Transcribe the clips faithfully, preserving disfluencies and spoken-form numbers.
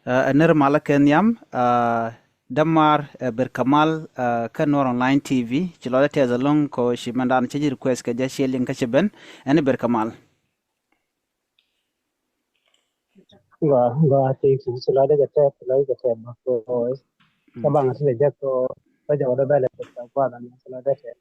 Ɛ nir malä kɛ nhiam, dämaar, ɛ Berkamal, kä Nuɔr Online T V, ci lɔcdä tɛth ɛlɔ̱ŋ kɛ ɣöö ci mɛndan cä ji̱ request kɛ jɛ, ciɛ liŋ kä ci ben, ɛn i̱ Berkamal. Gɔaa, gɔaa, thank you. Ci lɔcdä jɛ tɛth, ci lɔcdä jɛ tɛth bä kɛ ɣöö kä baŋ ti lɛ jɛ kɛ ɣöö kä jɔkdä bɛ lɛ tɛth kɛ gua̱a̱th ɛmɛ, ci lɔcdä tɛth.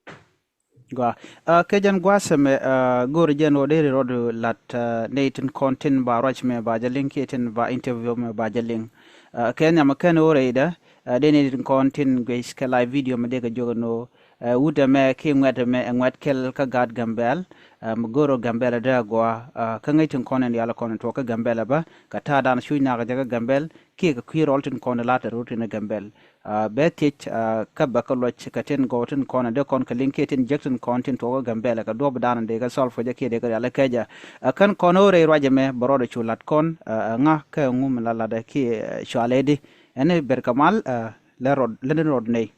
Gɔaa. Ɛ kɛ jɛn gua̱a̱th ɛmɛ, ɛ go̱o̱rä jɛn ɣöö deri rɔɔdu la̱t, ɛ nɛy tin kɔn tin ba ruac mɛ ba jɛ liŋ kiɛ tin ba interview mɛ ba jɛ liŋ. Ɛ kɛ nhiam kɛn ɣöö rɛydɛ, ɛ dee nɛy tin kɔn tin guic kɛ live video mɛ dee kɛ jiök ɛn ɣöö, ɛ wut ɛmɛ kiɛ ŋuɛ̈t ɛmɛ ɛ ŋuɛ̈t kɛl kä gaat Gambɛl. Ɛ mi go̱o̱rä Gambɛl ɛ dee agɔaa, ɛ kä ŋäc tin kɔn in diaal kɔn in tuɔɔk kä Gambɛl ɛ bä kɛ ta̱a̱dan cuc nak jɛ kä Gambɛl kiɛ kɛ kui̱ rɔl tin kɔn in la̱t ɛ rut in ɛ Gambɛl. Ɛ bɛ thiec, ɛ kä bɛ kɛ luɔc kɛ tin gɔw tin kɔn ɛ dee kɔn kɛ liŋ kiɛ tin jek tin kɔn tin tuɔɔk kä Gambɛl kɛ duɔ̱ɔ̱p dan dee kɛ solve kɛ jɛ kiɛ dee kɛ rial ɛ kɛ jɛ. Ɛ kän kɔn ɣöö rɛy ruac ɛmɛ bɛ rɔɔdɛ cu la̱t kɔn, ɛ ŋa kɛ ŋu mi la la̱tdɛ kiɛ, ɛ cualɛ di. Ɛn i̱ Berkamal, ɛ lɛ rɔɔd, lɛ ni rɔɔd nɛy.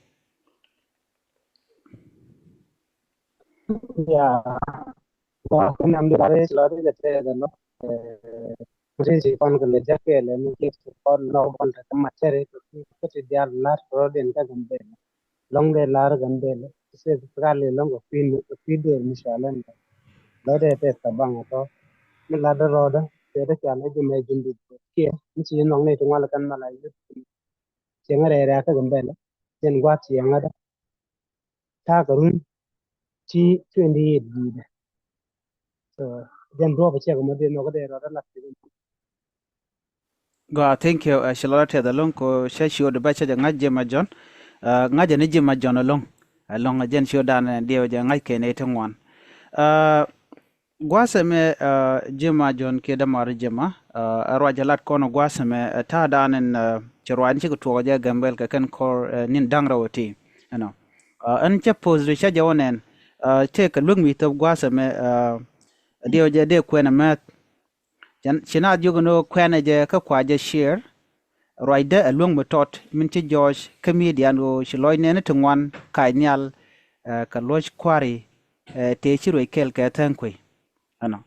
Ya, wa kɛ nam di la rɛy ci lɔcdä jɛ tɛth ɛlɔ̱ŋ. Ɛ kuthi ci kɔn kɛ lɛ jɛ kɛɛl ɛn i̱ ci kɔn nɔk kɔn tekɛ mat cɛ rɛy kɛ kui̱ kä ti diaal la̱t rɔɔdiɛn kä Gambɛl. Lɔŋ dee la̱r Gambɛl, especially lɔŋ kɛ kui̱, kɛ kui̱ döör mi cɔal ɛn. Lɔcdä jɛ tɛth kɛ baŋ ɛ tɔ̱. Mi la̱tdä rɔɔdä tëë dee cɔal ɛ jɛ mɛ ji̱n dit kiɛ mi ci nhɔk ni ti ŋuan lɛ kɛn mɛ la yut. Cieŋä rɛɛ rɛ̈ɛ̈kä Gambɛl, jɛn gua̱a̱th cieŋädä. Ta̱a̱ kɛ run ti twenty eight di̱i̱dɛ. So jɛn duɔ̱ɔ̱p ɛ ciɛk ɛmɔ dee nhɔk dee rɔɔdä la̱t. Gɔaa, thank you. Ɛ ci lɔcdä tɛth ɛlɔ̱ŋ kɛ ɣöö cä ciötdɛ bä cä jɛ ŋa̱c Jema Jɔ̱ɔ̱n. Ɛ ŋa̱cä ni Jema Jɔ̱ɔ̱n ɛlɔ̱ŋ. Ɛlɔ̱ŋ ɛ jɛn ciötdan ɛ diɛw jɛ ŋa̱c kɛn ɛ ti ŋuan. Ɛ gua̱a̱th ɛmɛ, ɛ Jema Jɔ̱ɔ̱n kiɛ dämaar Jema, ɛ ruac ɛ lat kɔn gua̱a̱th ɛmɛ, ɛ ta̱a̱dan ɛn, ɛ ci ruac ni cikɛ tuɔɔk jɛ Gambɛl kɛ kɛn kɔr, ɛ ni̱n da̱ŋ rɛw ɛ ti. Ɛnɔ. Ɛ ɛn cä post ri cä jɛ wä nɛn, ɛ tëëkɛ luek mi thop gua̱a̱th ɛmɛ, ɛ diɛw jɛ dee kuɛn ɛ mɛth. Ci naath jiök ɛn ɣöö kuɛnɛ jɛ kä kua jɛ share. Ruacdä ɛ luäŋ mi tɔt min ci jɔɔc kä midian ɣöö ci lɔc nɛɛni ti ŋuan kac nhial, ɛ kɛ luɔc kua̱ri, ɛ tëë ci ruec kɛl kɛ tha̱a̱ŋ kuey. Ɛnɔ.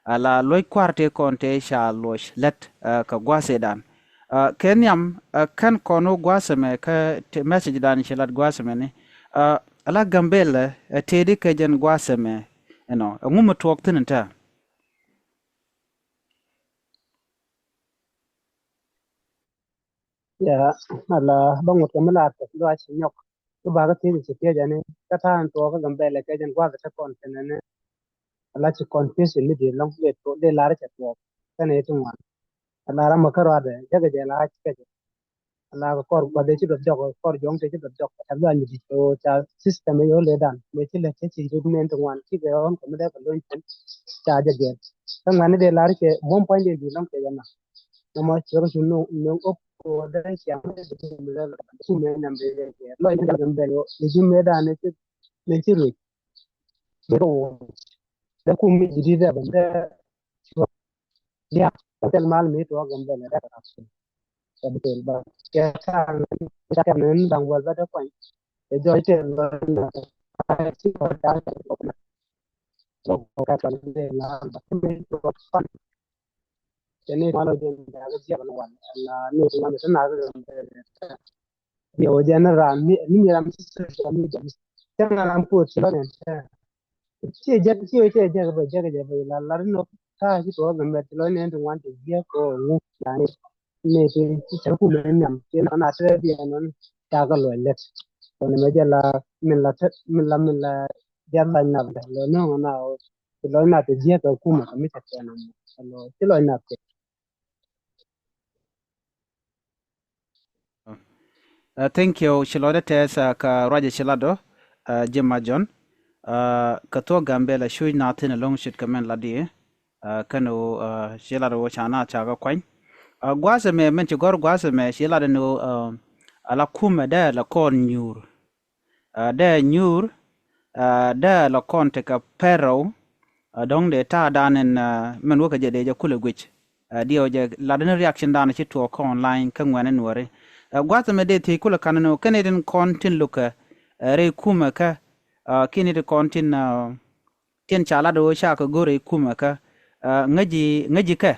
Ala luɔc kua̱r tëë kɔn tëë ca luɔc lät, ɛ kɛ gua̱a̱th ëëdan. Ɛ kɛ nhiam, ɛ kän kɔn wä gua̱a̱th ɛmɛ kä tëë message dan ci lat gua̱a̱th ɛmɛ ni. Ɛ ala Gambɛl ɛ tëëdi kɛ jɛn gua̱a̱th ɛmɛ. Ɛnɔ. Ɛŋu mi tuɔɔk thi̱n in tää? Ya, ala bä ŋut kɛ mi la tek luac ci nyɔk. Kä bakä thiec ci thiec ani kä ta̱a̱ in tuɔɔk kä Gambɛl kɛ jɛn gua̱a̱th tek kɔn kɛn ani. Ala ci confusion mi di̱i̱t lɔŋ dee tuɔɔk dee lar cɛ tuɔɔk kɛn iti ŋuan. Ala ram mɛ kä ruadɛ jäkɛ jɛ la ci kɛ jɛ. Ala kɛ kɔr gua̱dhe ci duɔth jɔk, kɔr jɔŋ te ci duɔth jɔk. Ca luany mi di̱t kɛ ɣöö ca system ɛ yɛ ɣöö lëëdan mëë ci lät cä ci rit nɛn ti ŋuan cikɛ ɣɔn kɛ mi dee kɛ luny thi̱n. Ca jɛ gɛr kä ŋuani dee lar cɛ buɔ̱m pua̱ny dee di̱t lɔŋ cɛ jɛ na. Nɔmɔ cuɛ kɛ cu no̱o̱ŋ no̱o̱ŋ ɣöö dee ciaŋ mi dee mi dee la cu mëë nam dee jɛ gɛr lɔc ni dee kɛ mi bɛl ɣöö ni ji̱ mëëdan ni ci, ni ci ruec. Dee kɛ wä dee kum mi ji̱ di̱t dee bɛn dee cuɔ̱. Diak kɛ thil mal mi tuɔɔk Gambɛl dee kɛ rap. Kɛ bi tel ba kɛ ta̱a̱ ni ca kɛn ni da̱ŋ wäl bä dee kuany. Kɛ jɔc tëë lɔ na kɛ ci kɔ da̱ŋ kɛ kɔ na. Kɛ kɔ ni dee la ba mi tuɔɔk kuany. Kɛ ni mal ɔ jɛn da̱ŋ kɛ jiɛk ni wal na ni ti ŋuan ti na kɛ Gambɛl. Yɛ wä jɛn ran mi, ni mi ran mi ci social media. Cɛ ŋa ran puɔt ci lɔ nɛn. Ciɛ jek, ciɛ, ciɛ jek bä, jek, jek bä la, la ri nɔ. Ta̱a̱ ci tuɔɔk Gambɛl ci lɔc nɛn ti ŋuan ti jiɛk kɛ ŋu yani. Ni ti ci cɛ kumɛ nhiam ci na na tɛ diɛ nɔn. Ca kɛ luɔc lɛt kɔn mɛ jɛ la min la tɛ, min la, min la jɛ la nap dɛ lɔ nɔŋ na. Ci lɔc na ti jiɛk kɛ kumɛ kɛ mi cɛ tɛn. Ci lɔc na ti. Ɛ thank you. Ci lɔcdä tɛth kä ruacä ci lat ɔ, ɛ Jema Jɔ̱ɔ̱n. Ɛ kɛ thuɔ̱k Gambɛl ɛ cuc na thi̱n ɛlɔ̱ŋ ce̱tkɛ mɛn lat i̱, ɛ kɛn ɣöö, ɛ ci lat ɣöö ca na ca kɛ kuany. Ɛ gua̱a̱th ɛmɛ mɛn ci gɔ̱r gua̱a̱th ɛmɛ ci lat ɛn ɣöö, ɛ ala kumɛ dee la kɔn nyuur. Ɛ dee nyuur, ɛ dee la kɔn tekɛ pɛr rɛw, ɛ dɔ̱ŋ dee ta̱a̱ dan ɛn, ɛ mɛn wä kɛ jɛ dee jɛ kulɛ guic. Ɛ diɛw jɛ lat ni reaction dan ci tuɔɔk kä online kä ŋuɛn in wäri. Ɛ gua̱th ɛmɛ dee thiec kulɛ ka̱n ni wä kɛn itin kɔn tin lukɛ, ɛ rɛy kumɛ kä, ɛ kiɛn itin kɔn tin, ɛ tin ca lat wä ca kɛ go̱r rɛy kumɛ kä, ɛ ŋäci, ŋäci kɛ.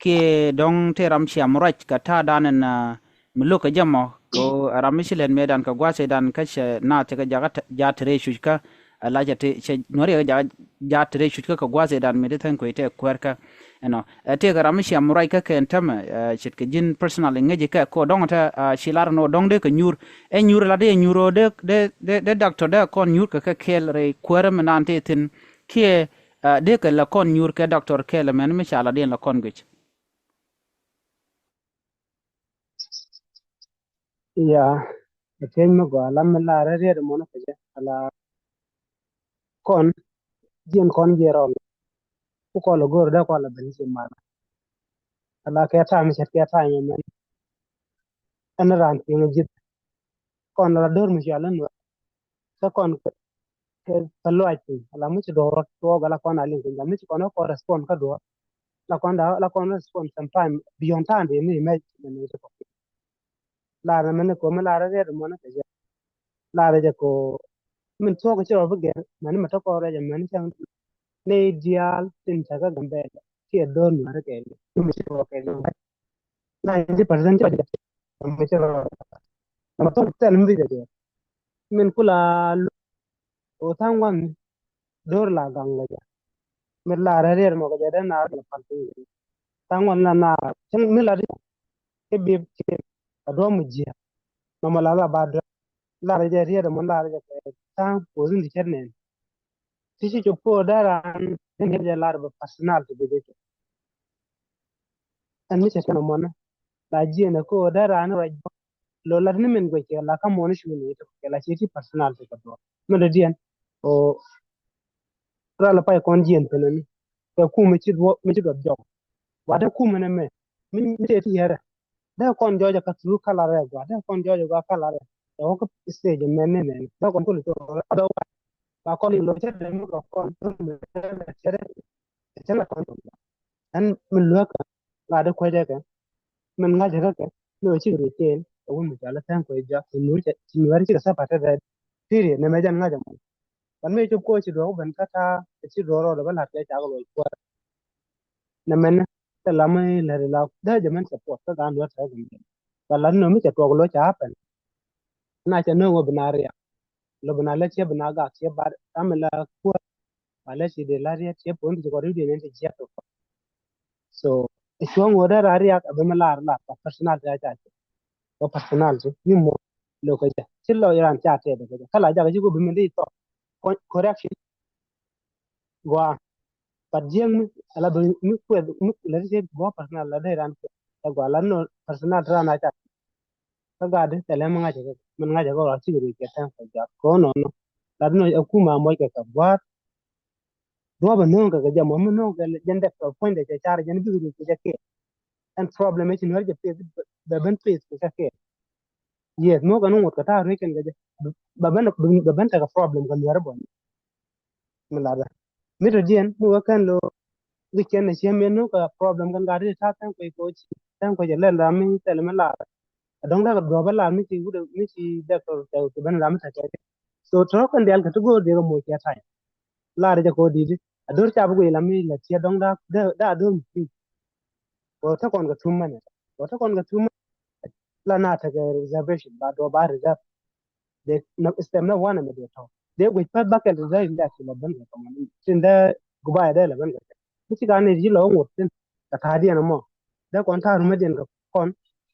kiɛ dɔ̱ŋ tëë ram ciam ruac kɛ ta̱a̱ dan ɛn mi lo̱k kɛ jɛ mɔ kɛ ɣöö ɛ ram mi ci lät mëëdan kɛ gua̱a̱th ëëdan kä cɛ naath cɛ kɛ jakä jaat te rɛy cuc kä. Ala cɛ te cɛ nuɔ̱ri kɛ jakä jaat te rɛy cuc kä kɛ gua̱a̱th ëëdan mi te thäŋ kuec tɛ kuäär kä. Ɛnɔ ɛ tëëkɛ ram mi ciam ruac kä kɛn tämɛ ce̱tkɛ ji̱n personal ŋäci kɛ kɛ ɣöö dɔ̱ŋ te ci lar ɛn ɣöö dɔ̱ŋ dee kɛ nyuur. Ɛ nyuur la dee nyuur ɣöö dee dee dee dee doctor dee kɔn nyuur kɛ kɛ kɛɛl rɛy kuäärä mi naan tëë thi̱n kiɛ dee kɛ la kɔn nyuur kɛ doctor kɛɛl ɛmɛn mi ca la diɛn la kɔn guic. Ya, ɛ piɛny mi gɔaa la mi laarä riɛt mɔnä kɛ jɛ ala kɔn jiɛn kɔn jiɛn rɔm. Ku kɔl ɛ go̱o̱r dee kɔl ɛ ben jiɛn mal ala kɛ ta̱a̱ mi cɛt kɛ ta̱a̱ mi mɛn. Ɛn raan piŋ ji̱th kɔn la do̱r mi cual ɛn wä. Kä kɔn kɛ kɛ luac piny ala mi ci duɔ̱ɔ̱r rɔt tuɔɔk ala kɔn a liŋ piny la mi ci kɔn ɛ kɔn respond kä duɔ̱ɔ̱r. La kɔn da la kɔn respond sometime beyond time de ni mɛ ni ni ti kɔn. Lar ni mɛ ni ko mi lar riɛt mɔnä kɛ jɛ lar jɛ ko min tuɔɔk ci rɔ bi gɛr mɛ ni mɛ tɔkɔ rɛ jɛ mɛ ni cɛŋ ni diaal tin cɛ kä Gambɛl kiɛ do̱r mi ri kɛ ni mi ci rɔ kɛ ni. Ninety percent cɛ jɛ mi ci rɔ mɛ tɔk tɛl mi jɛ jɛ min kula lu o thaŋ wan do̱r la gaŋ lɛ jɛ. Mi lar riɛt mɔ kɛ jɛ dee na rɔ pal piny. Thaŋ wan la na cɛŋ mi la di kɛ bi kɛ a duɔ̱m mi jiɛ. Mɛ mɔ la la ba duɔ̱m lar jɛ riɛt mɔ lar jɛ kɛ thaŋ posin di cɛ nɛn. Ti ci cop ko dee raan ni jɛ lar bɛ personal ti bi jɛ cop. Ɛn mi cɛ tɛn mɔnä la jiɛn ko dee raan ruac bä lo lat ni min guec kɛ la kä mɔni cuni ti kɛ la ci ti personal ti kɛ bä. Min dee diɛn o ral pay kɔn jiɛn penɛ ni kɛ kum mi ci duɔ mi ci duɔth jɔk. Wa dee kum ɛn ɛmɛ mi mi tëë ti yɛrɛ. Dee kɔn jɔɔc ɛ kä through kä lat rɛ gua dee kɔn jɔɔc ɛ gua kä lat rɛ. Cɛ wä kä stage ɛmɛ ni nɛn dee kɔn kul cɛ wä ba kɔn in lo cɛ dee mi kɛ kɔn cɛ dee cɛ dee kɔn. Ɛn mi luäk kɛ ŋa̱t dee kuecɛ kɛ min ŋa̱cɛ kä kɛ ni wä cikɛ rut tëël ɛ wun mi cɔal ɛ tha̱a̱ŋ kuec jɔak ci nuäär cikɛ thäpatɛ rɛɛt. Period ni mɛ jɛn ŋa̱cɛ mɔ. Kɔn mi cop ko ci duɔk ben kä ta̱a̱ ci duɔk rɔɔdɛ bä la̱t kɛ cakɛ luɔc kuäär. Nɛ mɛn tɛ lam mi lät la dee jɛ mɛn support kä gaan duɔt tɛ kɛ mɛn. Ba lat nɔ mi cɛ tuɔk lo̱c ca happen. Na cɛ nööŋ wä bi na riak. Lo bi na lät ciɛ bi na gak ciɛ bar ram mi la kuäär. Ba lät ci dee la riak ciɛ puɔ̱n ti ci kɔn ri̱w dee nɛn ti jiɛk kɛ kɔn. So cuɔ̱ŋ ɣöö dee raan riak a ben mi lar lar kɛ personality a ca cɛ. Kɛ personality mi muɔ̱ɔ̱n lo̱k kɛ jɛ ci lɔ raan ca tɛɛt kɛ jɛ kä la jakä ci kɔ bi mi dee thɔk. Correction. Gɔaa. But jiäk mi ala bi mi kuɛth mi la ti gɔaa personal la dee raan kuɛth. Ɛ gɔaa la nɔ personality raan a ca. Kä gaat di thilɛ mi ŋa̱cä kɛ min ŋa̱cä kɛ ɣɔaa ci kɛ ri kɛ tɛn kɛ jɔak kɛ ɣöö nɔnɔ. La ti nɔ ɛ kum a muɔc kɛ kɛ gua̱a̱th. Duɔ̱ɔ̱p ɛ no̱o̱ŋ kɛ kɛ jɛ mɔ mi no̱o̱ŋ kɛ jɛn dɛk tɔ puɔ̱nydɛ cɛ car jɛn bikɛ ruëc kɛ cɛ kɛɛl. Ɛn problem ɛ ci nuäär jɛ peth bɛ ben peth kɛ cɛ kɛɛl. Yes, muɔ̱ɔ̱k ɛn ŋot kɛ ta̱a̱ ruëc kɛn kɛ jɛ bɛ ben bɛ ben tekɛ problem kɛ nuäär bɔny. Mi lat bɛ mi tɔ diɛn mi wä kɛn lo. Gi̱c kɛn ɛ ciɛ miɛn no̱o̱ŋ kɛ problem kɛn gat ri ta̱a̱ tɛn kuec kɛ ci tɛn kuec ɛ lɛl ram mi thɛl mi lar. Ɛ dɔ̱ŋ dee kɛ duɔ̱ɔ̱p ɛ lar mi ci wut mi ci dɛk tɔ tɛk kɛ ben ram mi tɛk kɛ. So tɔ̱ kɛn diaal kɛ ti go̱o̱r diɛ kɛ moc kɛ ta̱a̱. Lar jɛ kɛ ɣöö di̱t a do̱r ca bi guic la mi la tiɛt dɔ̱ŋ daa daa do̱r mi pi̱i̱. Kɛ ɣöö te kɔn kɛ tum mɛnɛ kɛ ɣöö te kɔn kɛ tum mɛnɛ. La na tekɛ reservation ba duɔ̱ɔ̱p ba reserve. Dee step na wan ɛmɛ dee tɔ̱ dee guic pa̱th bakɛl reservation dee a ci la ben kɛ kɔmɔ tin dee gubayɛ dee la ben kɛ kɛ mi ci ka ni ji̱ la wä ŋot tin. Kɛ ta̱a̱diɛn ɛmɔ dee kɔn ta̱a̱ rumɛdiɛn kɛ kɔn.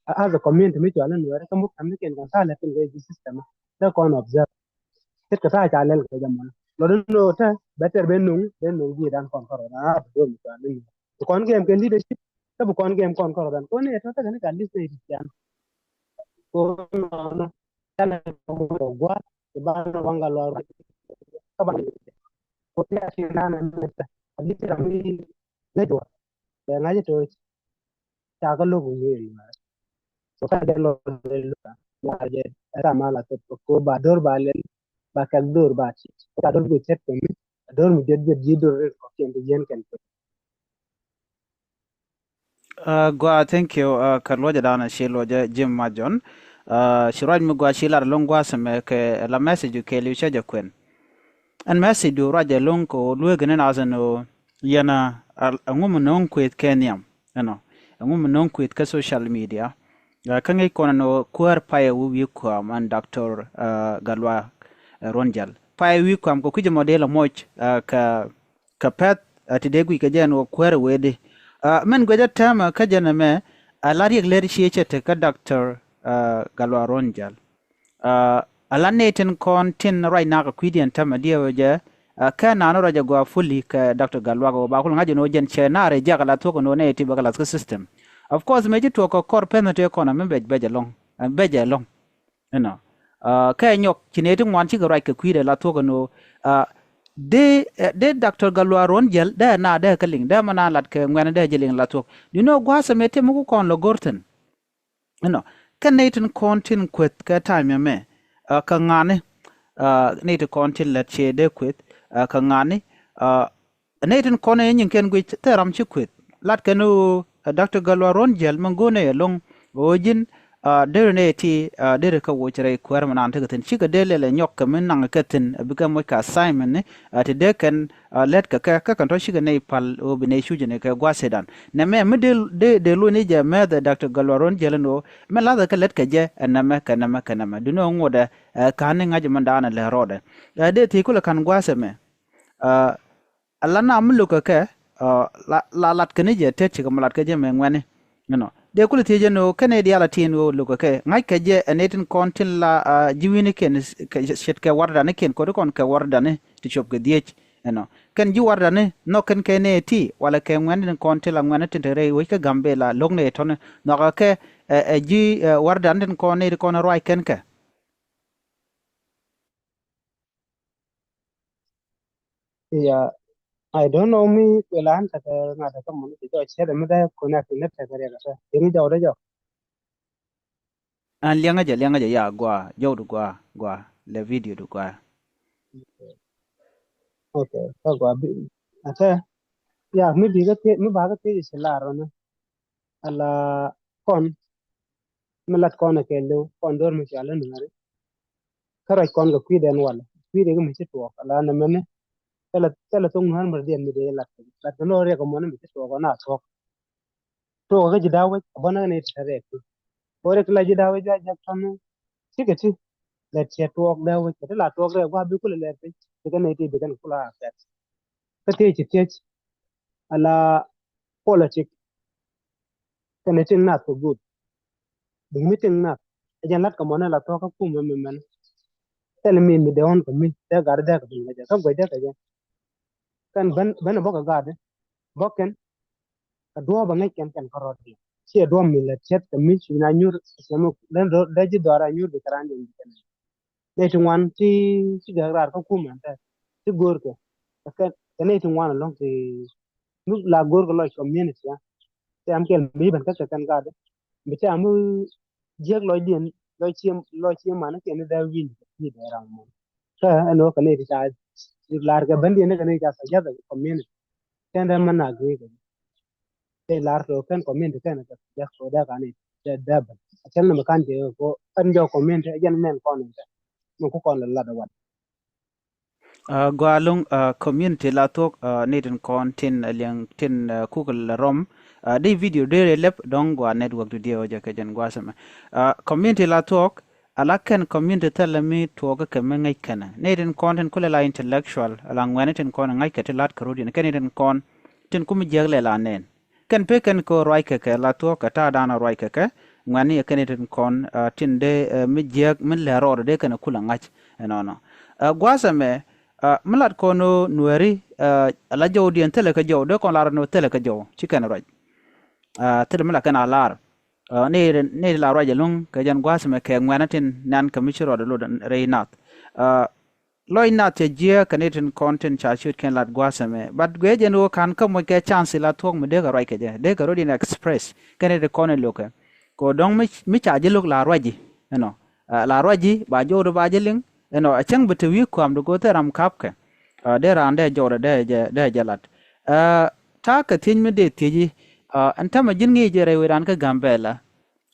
As a community mi cual in wɛɛr kä muk ta̱a̱ mi kɛn kɔn ta̱a̱ lɛ tin kɛ ji̱ system dee kɔn observe. Ce̱tkɛ ta̱a̱ ca lɛl kɛ jɛ mɔnä lɔ di no̱o̱ te bɛ tɛr ben no̱o̱ŋ ben no̱o̱ŋ ji̱ dan kɔn kɔrɔ dan a bi do̱r mi cual in. Bi kɔn gɛm kɛ leadership kä bi kɔn gɛm kɔn kɔrɔ dan kɔn ni ɛ tɔ̱ tekɛ ni ka leadership yan. Kɔn nɔnɔ canɛ kɔn kɔrɔ gua̱a̱th kɛ ba nɔ waŋ ka lɔr kä ba ni kɔn ni a ti nan a ni ta a leader mi lɛ juɔt. Bɛ ŋa̱c itoc ca kä lo̱k wi̱i̱ wi̱i̱. So kä jɛ lɔ lɛ luka ŋa̱c jɛ ɛ ram a la thop ko ba do̱r ba lɛl ba kɛk do̱r ba ti ca do̱r bi cɛt kɛ mi do̱r mi jɛt jɛt ji̱ do̱r rit kɔ kiɛn ti yɛn kɛn. Gua, thank you. Kä luɔcɛ dan ci luɔcɛ Jim Majon. Ci ruac mi gua ci lar loŋ gua sɛmɛ kɛ la message kɛ liu cɛ jɛ kuɛn. Ɛn message du ruac jɛ loŋ kɛ luek ni nath ɛn ɣöö yɛn a ŋum no̱o̱ŋ kueth kɛ nhiam ɛnɔ. Ɛŋu mi nöŋ kueth kä social media? Kä ŋäc kɔn ɛn ɣöö kuäär payɛ wi̱i̱ kua̱m ɛn Doctor Gatluak Ruɔ̱n Jäl. Payɛ wi̱i̱ kua̱m kɛ kui̱c ɛmɔ dee lɛ moc kɛ kɛ pɛ̈th ti dee guic kɛ jɛ ɛn ɣöö kuäär ɛ wee di. Min guic ɛ täämɛ kä jɛn ɛmɛ, a la riɛk lät cië cɛ te kä Doctor Gatluak Ruɔ̱n Jäl. A la nɛy tin kɔn tin ruac nak kɛ kui̱diɛn täämɛ diɛw jɛ, kä naan ruac ɛ gɔaa fully kɛ Doctor Gatluak ɣöö ba kul ŋa̱c ɛn ɣöö jɛn cɛ naar ɛ jiak a la thuɔ̱k ɛn ɣöö nɛy ti bɛ kɛ lath kä system. Of course mëë ci tuɔɔk kɛ kɔr pɛn tëë kɔn ɛmɛ bɛc bɛc ɛlɔ̱ŋ, bɛc ɛlɔ̱ŋ. Inɔ. Kɛ nyɔk ci nɛy ti ŋuan cikɛ ruac kɛ kui̱dɛ la thuɔ̱k ɛn ɣöö dee, dee Doctor Gatluak Ruɔ̱n Jäl dee na dee kä liŋ, dee mɛ na lat kɛ ŋuɛ̈n dee jɛ liŋ la thuɔ̱k. Di nɔ gua̱a̱th ɛmɛ tëë mi ku kɔn lɔ go̱r thi̱n. Inɔ. Kɛ nɛy tin kɔn tin kueth kɛ time ɛmɛ, kɛ ŋa̱ni, nɛy tin kɔn tin lät cɛ dee kueth kɛ ŋa̱ni, nɛy tin kɔn ɛ nyiŋ kɛn guic thil ram ci kueth. Lat kɛn ɣöö Doctor Gatluak Ruɔ̱n Jäl mi go̱o̱r nɛy ɛlɔ̱ŋ ɣöö ji̱n derɛ nɛy ti derɛ kɛ woc rɛy kuäär mi naan tekɛ thi̱n, cikɛ dee lɛl ɛ nyɔk kɛ mi naŋ kɛ thi̱n, a bikɛ moc kɛ assignment ni ti dee kɛn lät kɛ kɛ, kä kɛn tɔ̱ cikɛ nɛy pal ɣöö bi nɛy cuc ni kɛ gua̱a̱th ëëdan. Nɛmɛ mi dee, dee, dee lo̱c ni jɛ mɛth ɛ Doctor Gatluak Ruɔ̱n Jäl ɛn ɣöö mi lathɛ kɛ lät kɛ jɛ ɛ nɛmɛ kɛ nɛmɛ kɛ nɛmɛ. Duundɛ ŋotdɛ ɛ ka̱n ni ŋa̱c mi daanɛ lɛ rɔɔdɛ. Ɛ dee thiec kulɛ ka̱n gua̱a̱th ɛmɛ. Ɛ la na mi lo̱kɛ kɛ, la, la lat kɛ ni jɛ tet cikɛ mi lat kɛ jɛ mɛ ŋuɛ̈ni. Inɔ. Dee kulɛ thiec ɛn ɣöö kɛn nɛy diaal a tin ɣöö lo̱kɛ kɛ. Ŋa̱ckɛ jɛ ɛ nɛy tin kɔn tin la ji̱ wi̱nikiɛn ce̱tkɛ wardanikiɛn, ko̱ri kɔn kɛ wardani ti cop kɛ dhiec. Inɔ. Kɛn ji̱ wardani nhɔk kɛn kɛ nɛy ti, walɛ kɛ ŋuɛ̈ni tin kɔn tin la ŋuɛ̈ni tin te rɛy wec kä Gambɛla, lo̱k nɛy tɔ̱ni. Nhɔakɛ kɛ ɛ, ɛ ji̱ wardani tin kɔn nɛy ti kɔn ruac kɛn kɛ. Yeah, I don't know mi kuɛ lan tekɛ ŋa̱t tekɛ mɔni ti jɔc cɛt mi dee connect ni tekɛ riɛk ɛ tɛ. Yeni jɔw dee jɔk. An liɛŋä jɛ, liɛŋä jɛ, ya, gua, jɔw du gua, gua, lɛ video du gua. Okay, kä gua bi, ɛ tɛ. Ya, mi bi kä ti, mi ba kä ti ci lar ni. Ala kɔn mi lat kɔn ɛ kɛɛliw kɔn do̱r mi cual ni ŋäri. Kä ruac kɔn kɛ kui̱dɛn wal kui̱dɛ ki mi ci tuɔɔk ala nɛmɛni. Thilɛ, thilɛ thok nuäär mi rɔ diɛn mi dee lat kɛ lat kɛ ni ɣöö riɛk kɛ muɔ̱ni mi ci tuɔɔk ɔ na thuɔ̱k. Tuɔɔk kä ji̱ da̱a̱ wec a buɔ̱n kä ni ti te rɛɛk ti ɣöö riɛk ti la ji̱ da̱a̱ wec a jak tɔ̱ni. Cikɛ ti lɛt ciɛ tuɔɔk da̱a̱ wec kɛ ti la tuɔɔk rɛɛk gua̱a̱ bi kulɛ lɛɛr piny. Ti kɛ ni ti bi kɛn kula a kɛt. Kä thiec ci thiec ala politic kɛnɛ tiŋ nath kɛ go̱o̱r. Duŋni tiŋ nath ɛ jɛn la̱t kɛ mɔnɛ la thuɔ̱k kä kumɛ mi mɛn. Thilɛ mi mi dee ɣɔ̱n kɛ mi dee gat dee kɛ piny kɛ jɛ kä guɛc dee kɛ jɛ. Kɛn ben ben bä kɛ gat bä kɛn kɛ duɔ̱ɔ̱p bä ŋäc kɛn kɛn kä rɔ̱t diɛ. Ciɛ duɔ̱ɔ̱p mi lɛ tiɛt kɛ mi ci na nyuur cɛ mi dee ji̱ dhɔaar a nyuur bi kɛ raan jɛ mi kɛn. Nɛy ti ŋuan ti, ti gäk raar kä kumɛ ɛn tɛ ti go̱o̱rkɛ. Kɛ, kɛ nɛy ti ŋuan ɛlɔ̱ŋ ti mi la go̱o̱rkɛ lɔc community a. Ti am kɛl mi ben kä kɛ kɛn gat. Mi ti am mi jiäk lɔcdiɛn, lɔc cie, lɔc cie man kɛn dee wi̱ny kɛ ti dee ram mɔn. Kä ɛn ɣöö kɛ nɛy ti ca lar kɛ bändiɛn ni kɛ nɛy ca suggest community. Kɛn dee män a gee kɛ. Tëë lar kɛ kɛn community kɛn kɛ dek kɛ dek ani dee dee ben. A cɛn ni mi kan jɛ ko ɛn jɔ community ɛ jɛn mɛn kɔn in tɛ. Min ku kɔn lɛ lat ɛ wat. Gɔaa lo̱ŋ, community la thuɔ̱k ni tin kɔn tin liɛŋ tin kuk lɛ rɔm. Di video dee rɛ lɛp dɔ̱ŋ gɔaa network du diɛ wä jɛ kɛ jɛn gua̱a̱th ɛmɛ. Community la thuɔ̱k, ala kɛn community thilɛ mi tuɔɔk kɛ mi ŋäc kɛnɛ. Ni tin kɔn tin kulɛ la intellectual, ala ŋuɛni tin kɔn ŋa̱c kɛ ti lat kɛ rut yɛn. Kɛn ni tin kɔn tin ku mi jiäk lɛ la nɛn. Kɛn pek kɛn kɛ ruac kɛ kɛ la thuɔ̱k kɛ ta̱a̱ da̱a̱n ruac kɛ kɛ, ŋuɛni kɛn ni tin kɔn tin dee mi jiäk mi lɛ rɔɔd dee kɛn kulɛ ŋa̱c. Ɛnɔnɔ. Gua̱a̱th ɛmɛ, mi lat kɔn ɣöö nuɛri, ala jɔwdiɛn thilɛ kɛ jɔw, dee kɔn lar ni ɣöö thilɛ kɛ jɔw, ci kɛn ruac. Thilɛ mi la kɛn a lar. Ni, ni la ruac ɛlɔ̱ŋ kɛ jɛn gua̱a̱th ɛmɛ kɛ ŋuɛ̈nä tin nɛn kɛ mi ci ruɔdɛ lot rɛy nath. Lɔc nath cɛ jiääk kɛ ni tin kɔn tin ca ciöt kɛn lat gua̱a̱th ɛmɛ. But guiɛ jɛn ɣöö ka̱n kä moc kɛ chance la thuɔ̱k mi dee kɛ ruac kɛ jɛ. Dee kɛ rot in express kɛ ni tin kɔn in lo̱kɛ. Kɛ ɣöö dɔ̱ŋ mi, mi ca ji̱ lo̱k la ruac ji̱. Ɛnɔ. La ruac ji̱ ba jɔwdɛ ba ji̱ liŋ. Ɛnɔ. A cäŋ bi te wi̱i̱ kua̱m di go̱o̱th ɛ ram ka̱pkɛ. Dee raan dee jɔwdɛ dee jɛ, dee jɛ lat. Ta̱a̱ kɛ thiec mi dee thieci, ɛn täämɛ ji̱n ŋi̱i̱c jɛ rɛy wecdan kä Gambɛla.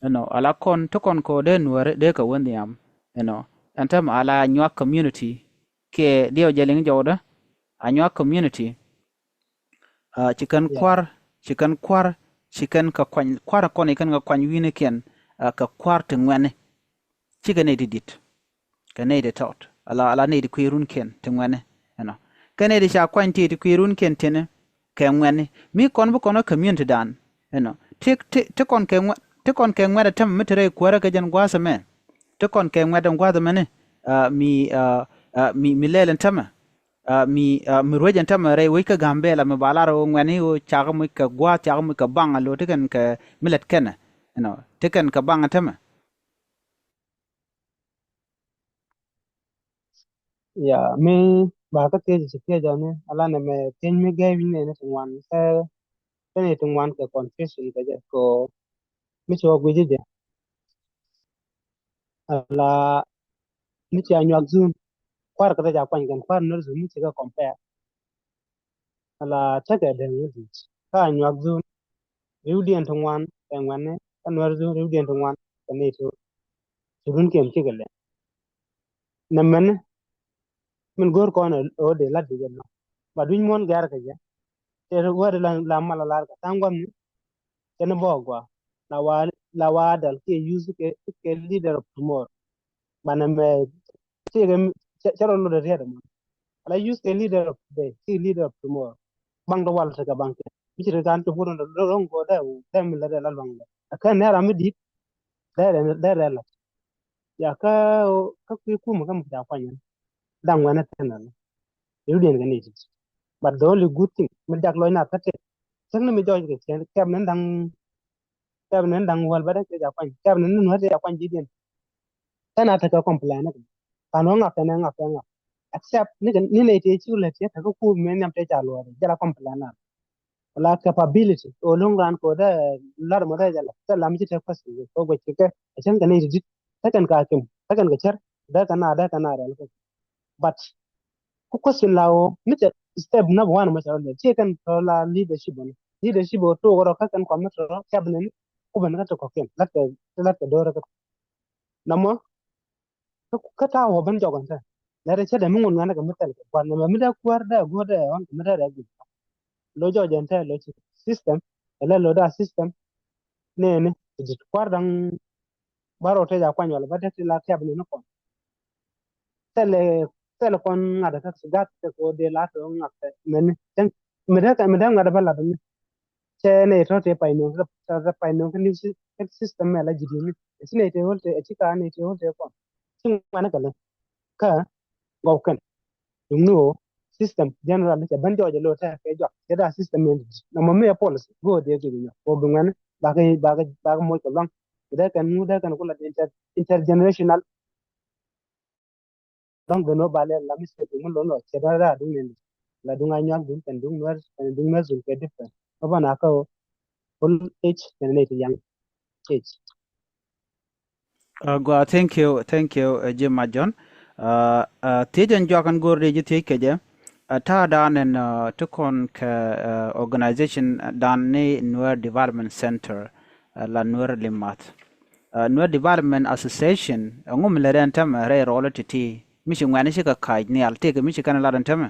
Ɛnɔ, ala kɔn ti kɔn kɛ ɣöö dee nuääri dee kɛ wä nhiam. Ɛnɔ, ɛn täämɛ ala Anyuak community. Kiɛ diɛw jɛ liŋ jɔwdä Anyuak community. Ci kɛn kua̱r, ci kɛn kua̱r ci kɛn kɛ kuany kua̱r kɔn i̱ kɛn kɛ kuany wi̱nikiɛn kɛ kua̱r ti ŋuɛ̈ni. Cikɛ nɛy ti di̱t kɛ nɛy ti tɔt ala ala nɛy ti kui̱ runkiɛn ti ŋuɛ̈ni. Ɛnɔ kɛ nɛy ti ca kuany ti ti kui̱ runkiɛn ti̱ni kɛ ŋuɛ̈ni mi kɔn bi kɔn kä community dan. Ɛnɔ ti ti ti kɔn kɛ ŋuɛ̈t ti kɔn kɛ ŋuɛ̈t ɛ tämɛ mi ti rɛy kuäärä kɛ jɛn gua̱a̱th ɛmɛ. Ti kɔn kɛ ŋuɛ̈t ɛn gua̱a̱th ɛmɛni mi mi mi lɛl ɛn tämɛ. Mi mi ruec ɛn tämɛ rɛy wec kä Gambɛla mi ba lar ɣöö ŋuɛ̈ni ɣöö cakɛ muc kɛ gua̱a̱th cakɛ muc kɛ baŋ a lo̱ ti kɛn kɛ mi lät kɛnɛ. Ɛnɔ ti kɛn kɛ baŋ ɛn tämɛ. Ya mi ba kä thiec ci thiec ɔni alanɛ mɛ thiec mi gɛy wi̱ny nɛni ti ŋuan kɛ kɛn ti ŋuan kɛ confusion kɛ jɛ ko mi ci wä guic jɛ. Ala mi ci a nyuak dhun kuar kɛ ti ca kuany kɛn kuar nor dhun mi ci kɛ compare. Ala tekɛ dee ŋuth kä a nyuak dhun riwdiɛn ti ŋuan kɛ ŋuɛni kä nuɛr dhun riwdiɛn ti ŋuan kɛ ni ti ti run kiɛn cikɛ lɛ. Nɛ mɛni min go̱r kɔn ɛ ɣöö dee lat bi jɛ nɔ ba dui̱ny muɔ̱n gɛ̈r kɛ jɛ. Tɛ wä ri la la mal a lar kɛ tha̱a̱ŋ gua̱thni. Kɛn bä gua la wa la wa dal kiɛ use kɛ kɛ leader of tomorrow. Banɛ mɛ ti kɛ cɛ rɔ lot riɛt mɔ. Ala use kɛ leader of today kiɛ leader of tomorrow. Baŋ tɔ wal tekɛ baŋ kɛ mi ci ri kan ti wurun roŋ ko dɛ dɛ mi lɛ dɛ la luaŋ dɛ. Kɛ nɛ ram mi dit dɛ dɛ dɛ la. Ya kä kä kui̱ kumɛ kä mi ca kuany. Daŋ wɛnɛ tɛn la. Riwdiɛn kɛ ni ti. But the only good thing mi dak lɔc na kä tɛk. Tɛk ni mi jɔc kɛ cɛn kɛp ni daŋ kɛp ni daŋ wäl bä dɛ kɛ ca kuany kɛp ni ni nuɛt ca kuany ji̱diɛn. Tɛn a tekɛ complain ni kɛ kan wä ŋak tɛn ɛ ŋak tɛn ŋak. Except ni kɛ ni nɛy tëë ci wulɛ tiɛ tekɛ kup mi nhiam tëë ca luɔɔri jɛ la complain na. La capability ɣöö lo̱ŋ raan kɛ ɣöö dee lar mɔ dee jɛ la tɛ lam ci tɛ question kɛ ɣöö guɛc kɛ kɛ a cäŋ kɛ nɛy ti di̱t. Tɛ kɛn ka kim tɛ kɛn kɛ cär dee kɛ na dee kɛ na rɛl kɛ. But ku question la ɣöö mi cɛ step number one mɔ cɛ rɔ lɛ ci kɛn tɔ la leadership ɔni leadership ɣöö tok rɔ kä kɛn kɔn mi tɔ rɔ kɛp nɛn. Ku ben kä ti kɔkiɛn lat kɛ lat kɛ do̱r kä namɔ. Kä ta̱a̱ wä ben jɔk ɛn tɛ lɛ rɛ cɛ dɛ mi ŋun ŋuɛn kɛ mi thɛl kɛ gua̱n nɛmɛ mi dee kuäär dee guäär dee ɣɔn kɛ mi dee rɛ guic. Lo jɔk jɛ ɛn tɛ lo ci system ɛlɛ lo daa system. Nɛɛni ti dit kuäär daŋ. Bä rɔ tec a kuany wala bä dee ti la tiap ni ni kɔn. Thɛl thɛl kɔn ŋa̱t kä gat kɛ ko dee la tɔ ŋa̱t kɛ mɛni. Mi dee mi dee ŋa̱t bä lat ni. Cɛ nɛy tɔ̱ tëë pay nööŋ tëë pay nööŋ kä new system mɛ la ji̱ di̱t ni. Ɛ ci nɛy tëë ɣöl tëë ɛ ci ka nɛy tëë ɣöl tëë kɔn ci ŋuɛ̈ni kɛ lɛ kä gɔw kɛn. Duŋni ɣöö system general ni cɛ ben jɔɔc ɛ lo̱ tɛk kɛ jɔak cɛ da system mɛ di̱t nɔmɔ mi ɛ policy go̱o̱r dee guic nyɔk kɛ ɣöö bi ŋuɛ̈ni bakɛ bakɛ bakɛ moc kɛ luaŋ. Dee kɛn ŋu dee kɛn ku la inter intergenerational. Dɔ̱ŋ ben wä ba lɛl la mi state mi lon lɔ cɛ dɔ̱ŋ raa duŋ nɛn la duŋ a nyuak duŋ kɛn duŋ nuɛr kɛn duŋ nuɛr duŋ kɛ different. Wä ba na kä wä full age kɛn nɛy ti young age. Gua, thank you, thank you, Jim Majon. Thiec ɛn juak ɛn go̱r di ji̱ thiec kɛ jɛ. Ta̱a̱ dan ɛn ti kɔn kɛ organization dan ni Nuer Development Center la Nuer Limath. Nuer Development Association ɛŋu mi lɛ rɛn tämɛ rɛy rɔɔlä ti̱ti̱ mi ci ŋuɛ̈ni cikɛ ka̱c nhial tëëkɛ mi ci kɛn lat ɛn tämɛ.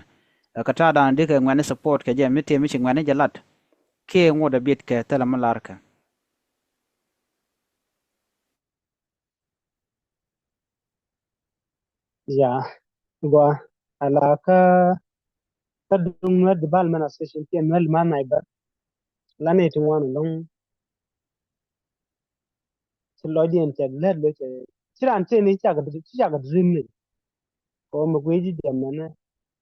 Kɛ ta̱a̱ dan dikɛ ŋuɛ̈ni support kɛ jɛ mi tëë mi ci ŋuɛ̈ni jɛ lat. Kiɛ ŋuɔ̱t ɛ biɛt kɛ thilɛ mi larkɛ. Ya gua ala kä kä duŋ Nuer Development Association kiɛ Nuer Limath Naiber. La nɛy ti ŋuan ɛlɔ̱ŋ. Ci lɔcdiɛn cɛ lät lo̱c cɛ ci raan tëë ni cakɛ ci cakɛ dream ni. Kɛ ɣöö mi guic ji̱ jiɛm mɛnɛ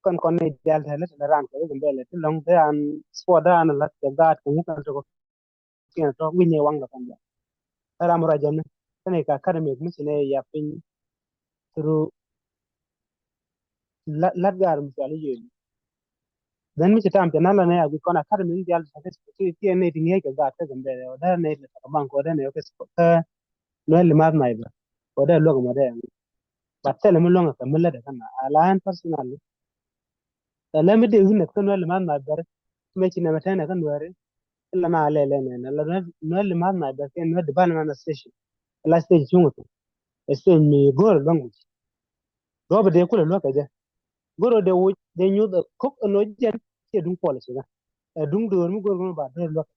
kɔn kɔn ni diaal tɛlɛ tɛlɛ raan kɛ wec Gambɛla ti lɔ̱ŋ ti raan sport raan la̱t kɛ gaat kɛ ŋukä tɔk. Kiɛn tɔk wi̱c ni waŋdɛ kɔn jɛ. Ram rɔ jɛn tɛn i̱ ka academic mi ci ni ya piny through lat gaat mi cɔal i̱ yööni. Then mi ci tam cɛ nan la nɛ a guic kɔn academy ni dial ti ti ni ti ŋi̱eec kɛ gaat kä Gambɛla ɔ dee nɛ ti kɛ bank ɔ dee nɛ kä Nuer Limath Naiber ɔ dee luäk mɔ dee. But thilɛ mi luäŋ kɛ mi lät kɛ na a la ɛn personally. Ɛ lɛ mi dee wi̱n kä Nuer Limath Naiber mi ci nɛmɛ tɛn kä Nuɛri. Ila na lɛ lɛ nɛ la Nuer Limath Naiber kɛ Nuer Development Association. Ila stage cuŋ tu stage mi go̱o̱r luäŋ wi̱c. Duɔ̱p dee kulɛ luäk kɛ jɛ. Go̱r ɔ dee woc dee nyuth ɛ ko̱k ɛn ɔ jɛn kiɛ duŋ puɔl ɛ cikɛ ɛ duŋ döör mi go̱r go̱r ba döör luäk.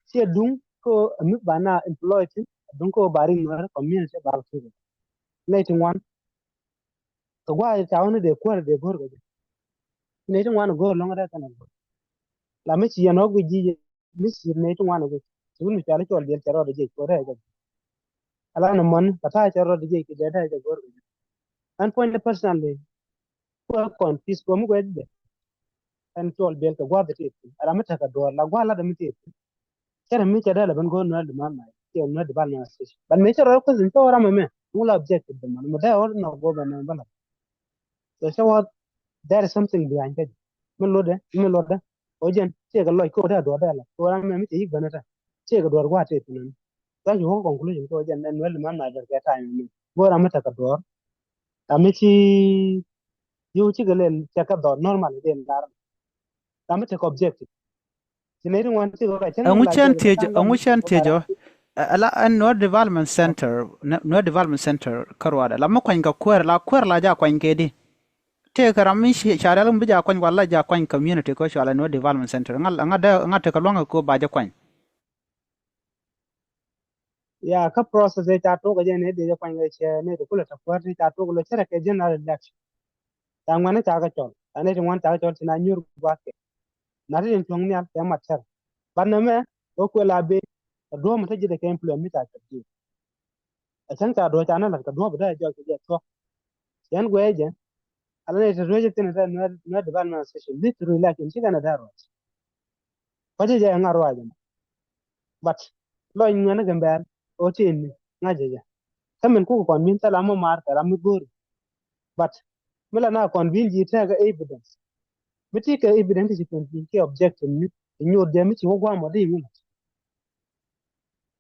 Ciɛ duŋ kä ɛ mi ba na employ tin, duŋ kä ba ri Nuɛr community ba ri. Nɛy ti ŋuan kɛ gua̱a̱th ca wä ni dee kuäär dee go̱r kɛ jɛ. Nɛy ti ŋuan go̱r lɔŋ rɛk kɛn a go̱r. La mi ci yɛn ɣɔk guic ji̱ jɛ, mi ci nɛy ti ŋuan guic. Ci wun mi cɔal i̱ Cɔl Biɛl cɛ rɔɔdɛ jiɛc kɛ rɛk kɛ jɛ. Ala ni mɔn kɛ ta̱a̱ cɛ rɔɔdɛ jiɛc kɛ jɛ rɛk kɛ go̱r kɛ jɛ. Ɛn puɔ̱nydɛ personally, ku ɛ confuse kɛ mi guɛc jɛ. Ɛn Cɔl Biɛl kɛ gua̱a̱th ti ti. Ala mi tekɛ duɔ̱ɔ̱r la gua̱a̱th lat mi ti ti. Cɛ rɛ mi cɛ dee lɛ ben go̱o̱r Nuɛr Development, cɛ Nuɛr Development Association. But mi cɛ rɔ question cɛ wä ram mɛ mɛ, ŋu la objective dɛ mɔn mɛ dee wä nɔ go̱o̱r bɛ nɔ bä la. So cɛ wä, there is something behind kɛ. Mi lotdɛ, mi lotdɛ. Ɔ jɛn cɛ kɛ lɔc kɛ wä dee duɔr dee la kɛ wä ram mɛ mi cɛ yik bɛn ɛ tɛ. Cɛ kɛ duɔr gua̱a̱th tɛ ti nɔn. Thank you wä conclusion kɛ wä jɛn Nuɛr Development Association kɛ time mɛ. Go̱o̱r ram mi tekɛ duɔr. Ram mi ci yio̱w cikɛ lɛl cɛ kɛ dhɔr normal dee lar. Ram mi tekɛ objective. Ci nɛy ti ŋuan cikɛ kɛ cäŋ Ɛŋu la cɛn jɛl thiec, ka̱n ɛŋu cɛn thiec ɔ? Ɛ la ɛn Nuer Development Center, Nuer Development Center kä Ruadɛ. La mi kuany kɛ kuäär, la kuäär la ja kuany kɛ di. Tëëkɛ ram mi ca rial mi bi ja kuany wala ja kuany community kɛ cɔal ɛ Nuer Development Center. Ŋa, ŋa dee, ŋa tekɛ luaŋ kɛ ko ba jɛ kuany. Ya, kä process ëë ca tok kɛ jɛ ni dee jɛ kuany kɛ cɛ ni dee kulɛ ta kuäär ni ca tok lɛ cɛ rɛ kɛ general election. Ca ŋuɛn ca kɛ cɔl, ca ni ti ŋuan ca kɛ cɔl ci na nyuur gua̱a̱th kɛ. Na ti tin tuɔ̱ŋ nhial kɛ mat cɛr. Ban nɛ mɛ wä kuɛ la ben kɛ duɔ̱ɔ̱p mi te ji̱ dee kɛ employ mi ca cɛ ji̱. Ɛ cäŋ ca duɔ̱ɔ̱p ca ni lat kɛ duɔ̱ɔ̱p dee jɔk kɛ jɛ tuɔ̱k. Cɛn guɛ jɛ ala ni ti ruec thin te Nuer, Nuer Development Association mi ti ruec la kin ci kɛn ɛ dee ruɔc. Kɔc jɛ jɛ ŋa ruac ɛmɔ. But lɔc ŋuɛn kɛ mbɛɛl ɣöö tin ni ŋa̱c jɛ jɛ. Kä min kukɛ kɔn bin thil amɔ maar kɛ ram mi go̱o̱ri. But mi la na kɔn bin ji̱ tɛɛkɛ evidence. Mi ti kɛ evidence ti ci kɔn bin kiɛ objective mi ti nyuuth jɛ mi ci wä gua̱a̱m ɔ di mi lat.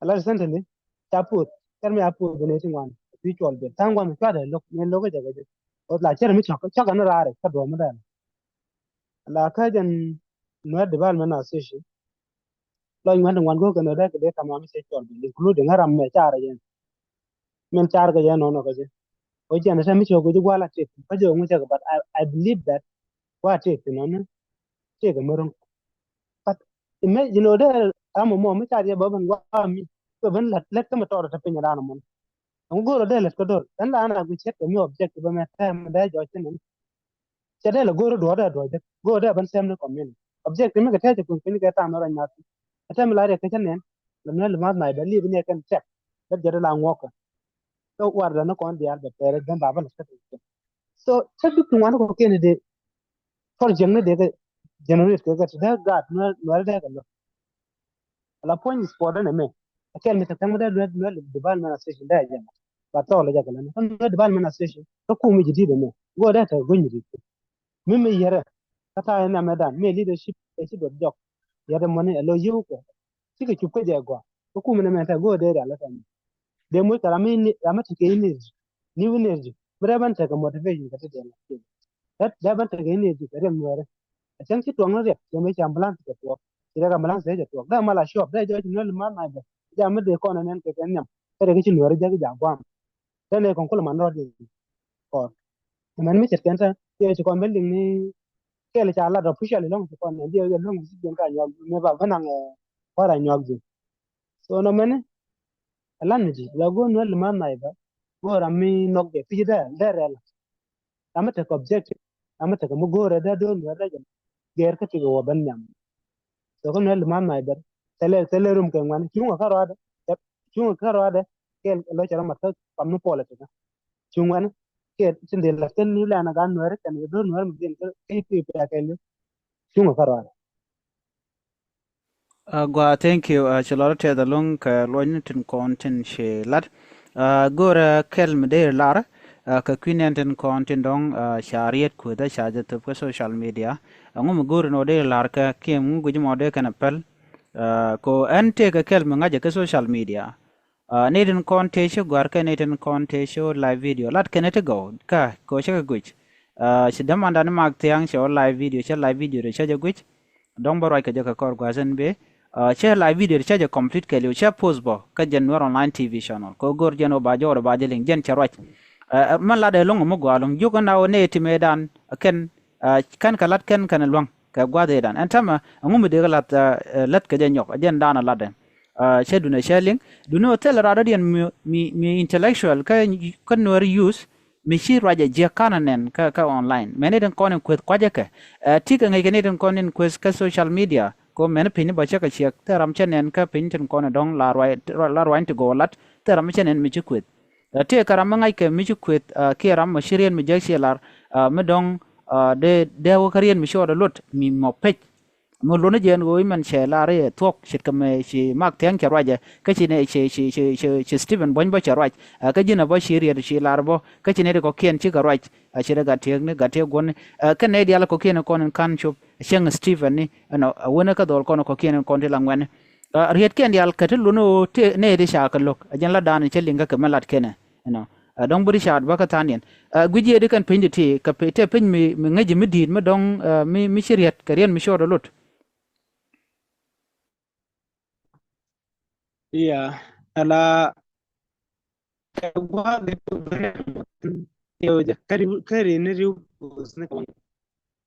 Ala recently ca puth cɛr mi a puth bi nɛy ti ŋuan pi Cɔl Biɛl tha̱a̱ŋ gua̱a̱m mi cua̱dɛ lo̱k mi lo̱k jɛ kɛ jɛ. Ɣöö la cɛr mi cɔk cɔk ɛn raar kä duɔ̱ɔ̱m mi dɛl. La kä jɛn Nuer Development Association. Lɔc ŋuɛn ti ŋuan go̱o̱k kɛn ɣöö dee kɛ dee kamam mi cɛ Cɔl Biɛl, including ŋäram mɛ car kɛ jɛ. Min car kɛ jɛ nɔnɔ kɛ jɛ. Ɣöö jɛn ɛ te mi cɛ go̱o̱k ji̱ gua̱a̱l a tëk, kä jɛ ŋu cɛ kɛ, but I, I believe that gua̱a̱l a tëk ti nɔnɔ. Tëk kɛ mi ro̱ŋ. But imagine ɣöö dee ram mɔ mi car jɛ bä ben gua̱a̱l mi. Bä ben lät, lät kä mi tɔɔr te piny raan mɔn. Ɛŋu go̱o̱r ɣöö dee lät kä do̱r. Ɛn la an a guic ce̱tkɛ mi objective bä mɛ tɛm dee jɔc thin ɛn. Cɛ dee lɛ go̱o̱r duɔ̱ɔ̱r dee duɔ̱ɔ̱r jek go̱o̱r dee ben sɛm ni community. Objective mi kɛ tɛcɛ kun piny kɛ tam rɔ nyath. Ɛ tɛm la riɛk kɛ cɛ nɛn lɛ nuɛl math na ibɛ liep ni ɛ kɛn cɛk. Bɛ jɛ dee la ŋuɔk kɛ kɛ war dee ni kɔn diaal bɛ pɛrɛ ben ba bä lɛ kɛ tɛcɛ. So cɛ duk ti ŋuan kɔ kɛn dee tɔr jiɛk ni dee kɛ generate kɛ kɛ ti dee gaat nuɛl dee kɛ lo̱k. Ala puɔ̱ny sport ɛn ɛmɛ. Akɛl mi te thɛŋ mi dee luɛt luɛt development association dee jɛ. Ba thɔɔl jɛ kɛ lɛn kä luɛt development association kä kum mi ji̱ di̱t ɛmɛ. Go̱o̱r dee te go̱ny mi di̱t. Mi mi yɛrɛ kä ta̱a̱ ɛn ɛmɛ dan mi leadership ɛ ci duɔt jɔk. Yɛrɛ mɔni ɛ lo̱ yio̱w kɛ cikɛ cup kä jɛ gɔaa kä kum ɛn ɛmɛ te go̱o̱r dee rial ɛ tɛm. Dee moc kɛ ram mi, ram mi tekɛ energy, new energy. Mi dee ben tekɛ motivation kɛ ti dee la. Dee ben tekɛ energy kɛ riɛm nuɛɛrɛ. Ɛ cäŋ ci tuɔŋ ni riɛk cɛ mëë ci ambulance kɛ tuɔɔk. Ci riɛk ambulance dee jɛ tuɔɔk dee mal a shop dee jɔɔc nuɛɛr mal na jɛ. Jam mi dee kɔn ɛn ɛn kɛ kɛ nhiam kä dee kä ci nuɛɛrɛ jɛ ki jaak guam. Dee nɛ kɔn kulɛ man rɔɔd jɛ kɔn. Ɛmɛn mi ce̱tkɛn te kiɛ ci kɔn ben liŋ ni kɛɛl ca lat official ilɔŋ ci kɔn ɛn jɛ jɛ lo̱ŋ ci jiɛn ka nyuak mëë ba ben naŋ ɛ kua̱r a nyuak ji̱. So nɔ mɛni ɛ lan mi ji̱ la go̱o̱r nuɛɛr limath na ibɛ go̱o̱r ram mi nɔk jɛ pi̱c dee dee rɛl. Ram mi tekɛ objective, ram mi tekɛ mi go̱o̱rɛ dee do̱r nuɛɛr rɛc ɛn gɛɛr kä tikɛ wä ben nhiam. So kä nuɛɛr limath na ibɛ thilɛ thilɛ rum kɛ ŋuɛn cuŋä kä rɔadɛ. Cuŋä kä rɔadɛ kɛɛl lɔ cɛ rɔ mat kä pam ni politik. Cuŋ wɛn kiɛ tin dee lat kɛn ni lɛn a gan nuɛɛri kɛn kɛ do̱r nuɛɛri mi diɛn kä ipi ipi a kɛn ni cuŋ a kä rɔɔdɛ. Gua, thank you. Ci lɔr tɛth aloŋ kɛ luɔcni tin kɔn tin ci lat. Go̱rɛ kɛl mi dee lar kɛ kui̱ nɛn tin kɔn tin dɔŋ ca riet kuethä ca jɛ thop kä social media. Ɛŋu mi go̱ri nɔ dee lar kɛ kiɛ mi guic mɔ dee kɛn a päl. Ko ɛn tëëkɛ kɛl mi ŋa̱cɛ kä social media. Ni tin kɔn tëë ci gɔ̱a̱r kɛ ni tin kɔn tëë ci live video lat kɛn ti gɔw kä ko cä kɛ guic. Ci dämandan Mak Thiaŋ cɛ wä live video, cɛ live video cɛ jɛ guic. Dɔ̱ŋ bä ruac kɛ jɛ kɛ kɔr gua̱a̱th ɛn bee. Cɛ live video cɛ jɛ complete kɛɛliw cɛ post bä kä jɛn Nuer Online T V channel. Ko go̱r jɛn wä ba jɔɔr ba jɛ liŋ jɛn cɛ ruac. Mɛn lat ɛ lo̱ŋ mi gɔaa lo̱ŋ jiök ɛn a wä nɛ ti mëëdan kɛn kɛn kɛ lat kɛn kɛn lua̱ŋ. kɛ gua̱th ëëdan. Ɛn täämɛ ɛŋu mi dee kɛ la̱th, ɛ, ɛ, lät kɛ jɛ nyɔk, ɛ jɛn da̱a̱n ɛ latdɛ. Ɛ, cɛ duundɛ cɛ liŋ. Duundɛ ɣöö thilɛ rat dɔ̱diɛn mi, mi, mi intellectual kä, kä Nuäär youth, mi ci ruacɛ jiäk ka̱n ɛ nɛn kä, kä online. Mɛni tin kɔn in kueth kuacä kɛ. Ɛ, ti kɛ ŋäc kɛ ni tin kɔn in kueth kä social media. Kɛ ɣöö mɛni piny ni bä cä kɛ ciɛk, thil ram cä nɛn kä piny tin kɔn in dɔ̱ŋ la ruac, la ruac ti gɔw lat, thil ram cä nɛn mi ci kueth. Ɛ, tëëkɛ ram mi ŋa̱ckɛ mi ci kueth, ɛ, kiɛ ram mɔ ci riet mi jek ci lar, ɛ, mi dɔ̱ŋ, ɛ, dee, dee wä kä riet mi ci ɣɔt ɛ lot, mi mɔ pec. Mi luɔ̱n ni jɛ ɛn ɣöö imɛn cɛ lar i̱ thuɔ̱k ce̱tkɛ mɛ ci Mak Thiäŋ cɛ ruacɛ, kä ci nɛ ci, ci, ci, ci, ci Stephen Buɔ̱ny bä cɛ ruac, ɛ, kä ji̱n ɛ bä ci riet ci lar bä, kä ci nɛ ti kɔ̱kiɛn cikɛ ruac, ɛ, ci dee Gattiek ni, Gattiek Guɔ̱n ni, ɛ, kä nɛ diaal kɔ̱kiɛn kɔn in ka̱n cop, cieŋ Stephen ni, ɛnɔ, ɛ, wänä kä dhɔl kɔn kɔ̱kiɛn kɔn ti la ŋuɛ̈tni. Ɛ, rietkiɛn diaal kɛ ti lun ɣöö tëë nɛy ti ca kɛ lo̱k, ɛ jɛn la da̱a̱n cä liŋ kä kɛ mi lat kɛnɛ, you know. Ɛ, dɔ̱ŋ bi ri caat bä kä tha̱a̱ŋdiɛn. Ɛ, guic yɛ di kɛn piny ti ti, kɛ pe-, tëë piny mi, mi ŋäci mi di̱i̱t mi dɔ̱ŋ, ɛ, mi, mi ci riet, kɛ riet mi ci ɣɔt ɛ lot. Ya, ala, kɛ gua̱a̱th kä ri, kä ri ni riw, kä ri ni riw,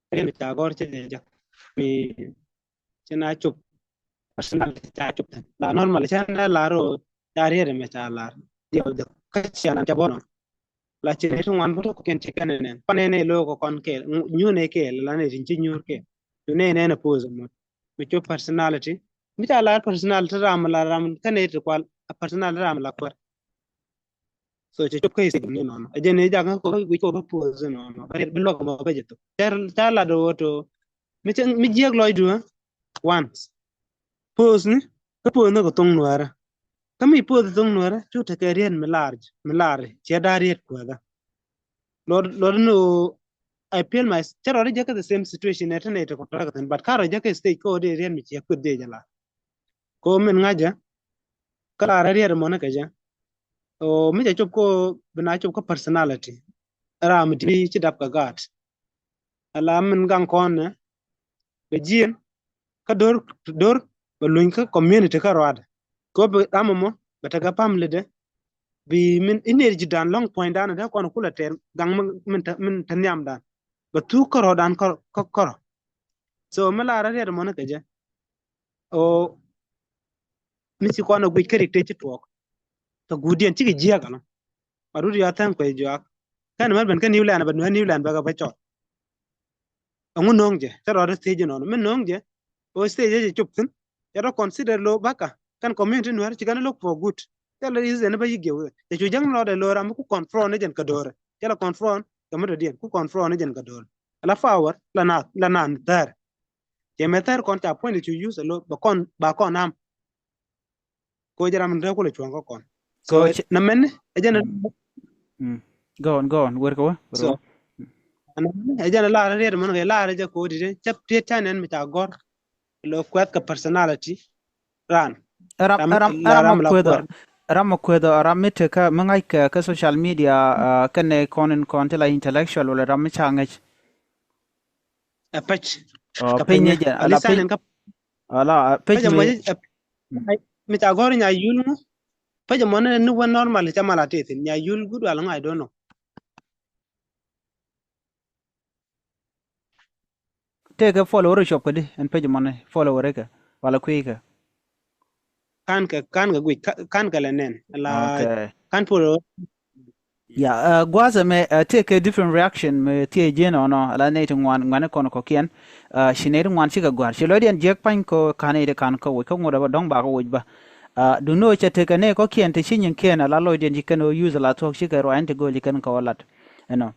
kä ri ni ca gɔ̱r cɛ jɛ jɛ. Mi, ci na cop, personal ca cop thin. La normal ca na lar ro, ca riet mɛ ca lar. Diɛ wä jɛ kä cia na ca bɔnɔ. La ci ni ti ŋuan bä tok kɛn ci kɛn nɛn. Pan nɛ lo kɔ kɔn kɛɛl, nyuur nɛ kɛɛl, la nɛ tin ci nyuur kɛɛl. Tu nɛ nɛ na pose mɔ. Mi cop personality. Mi ca lar personality ram la ram kɛn nɛ ti kual, a personality ram la kual. So cɛ cop kä stage ni nɔnɔ. Ɛ jɛn ni jak kä kɔ, kɔ, kɔ pose nɔnɔ. Bɛ luɔk mɔ bɛ jɛ tok. Ca, ca lat wä to. Mi cɛ, mi jiɛk lɔcdu, ɛ? Once. Pose ni, kä pose ni kɛ thoŋ Nuäärä. Kä mi pose thoŋ Nuäärä, cu tekɛ riet mi lar, mi lar, ciɛ da̱a̱ riet kuäthä. Lɔt, lɔt ni ɣöö, I feel my, cä rɔɔdɛ jɛ kä the same situation, ɛ te nɛy te kɔn rɛk thin, but ka rɔ jɛ kä stage kä ɣöö dee riet mi ciɛ kueth dee jɛ lar. Kɛ ɣöö min ŋa̱cä, kä lar riet mɔni kɛ jɛ. Ɣöö mi cɛ cop kä ɣöö bi na cop kä personality. Ram mi ti ci dap kɛ gaat. Ala min gaŋ kɔn nɛ, bɛ jiɛn, kä do̱r, do̱r, bɛ luny kä community kä ruaadɛ. Kɛ ɣöö bi ram mɔ, bɛ tekɛ family dɛ, bi min, inɛr ji̱ dan lɔ̱ŋ puɔ̱ny dan dee kɔn kulɛ tɛr gaŋ min, min te, min te nhiam dan. Bɛ thuk kärɔ̱ dan kärɔ̱, kärɔ̱. So mi lar riet mɔni kɛ jɛ. Ɣöö mi ci kɔn ɛ guic kä rik tëë ci tuɔɔk. Kɛ guutdiɛn cikɛ jiääk ɛnɔ. Mat wut ya tha̱a̱ŋ kuec juaak. Kɛn mɛn ben kä New Land, bɛ Nuäär New Land bɛ kɛ bä cɔl. Ɛŋu no̱o̱ŋ jɛ, cä rɔɔdɛ stage nɔnɔ. Mi no̱o̱ŋ jɛ, ɣöö stage jɛ cop thi̱n. Cɛ rɔ consider lo̱o̱ bäkä. Kɛn community Nuäär ci kɛn lo̱k for good. Cɛ lɛ is ɛn bä yi̱k jɛ wee. Cɛ cu jäŋ lɔɔdɛ lo̱o̱ ram mi ku confront ni jɛn kä do̱rɛ. Cɛ lɛ confront kɛ mi dɔ̱diɛn, ku confront ni jɛn kä do̱rɛ. Ala power, la na, la na thɛr. Cɛ mɛ thɛr kɔn ca puɔ̱ny de cu use alo ba kɔn, ba kɔn am. Ko jɛ ram ni dee kulɛ cuɔ̱ŋ kä kɔn. So, na mɛn ɛ jɛn. Go on, go on, wër kɛ wä. So, na mɛn ɛ jɛn lar riet mɛn kɛ lar jɛ ko di de cɛ tiet ca nɛn mi ca gɔr. Lo kuɛth kɛ personality. Ran. Ram, ram, ram kuɛth, ram mi kuɛth, ram mi te kä mi ŋa̱c kɛ kä social media, kɛnɛ kɔn in kɔn ti la intellectual wala ram mi ca ŋäc. Ɛ pec. Ɔ, pec ni jɛ, ala pec. Ala pec mi. Mi ca gɔr nya yul ŋu. Pec mɔ ni ni wä normal ca mal a ti thin nya yul gud wala ŋa, I don't know. Tëëkɛ follower cop kädi ɛn pec mɔ ni follower kɛ wala kui̱ kɛ. Kan kɛ, kan kɛ guic, kan kɛ lɛ nɛn. La kan follower. Ya, gua̱a̱th ɛmɛ tëëkɛ different reaction mi thiee ji̱n ɔnɔ, ala nɛy ti ŋuan, ŋuani kɔn kɔ̱kiɛn. Ci nɛy ti ŋuan cikɛ gua̱a̱r ci lɔcdiɛn jiäk pa̱ny kɔ, ka̱n nɛy ti ka̱n kɔ woc kä ŋot ɛ bä dɔ̱ŋ bakɔ woc bä. Duundɛ ɣöö cɛ tekɛ nɛy kɔ̱kiɛn ti ci nyiŋkiɛn ala lɔcdiɛn ci kɛn ɣöö use ala thuɔ̱k cikɛ ruac in ti gööl ci kɛn kɛ ɣöö lat. Ɛnɔ.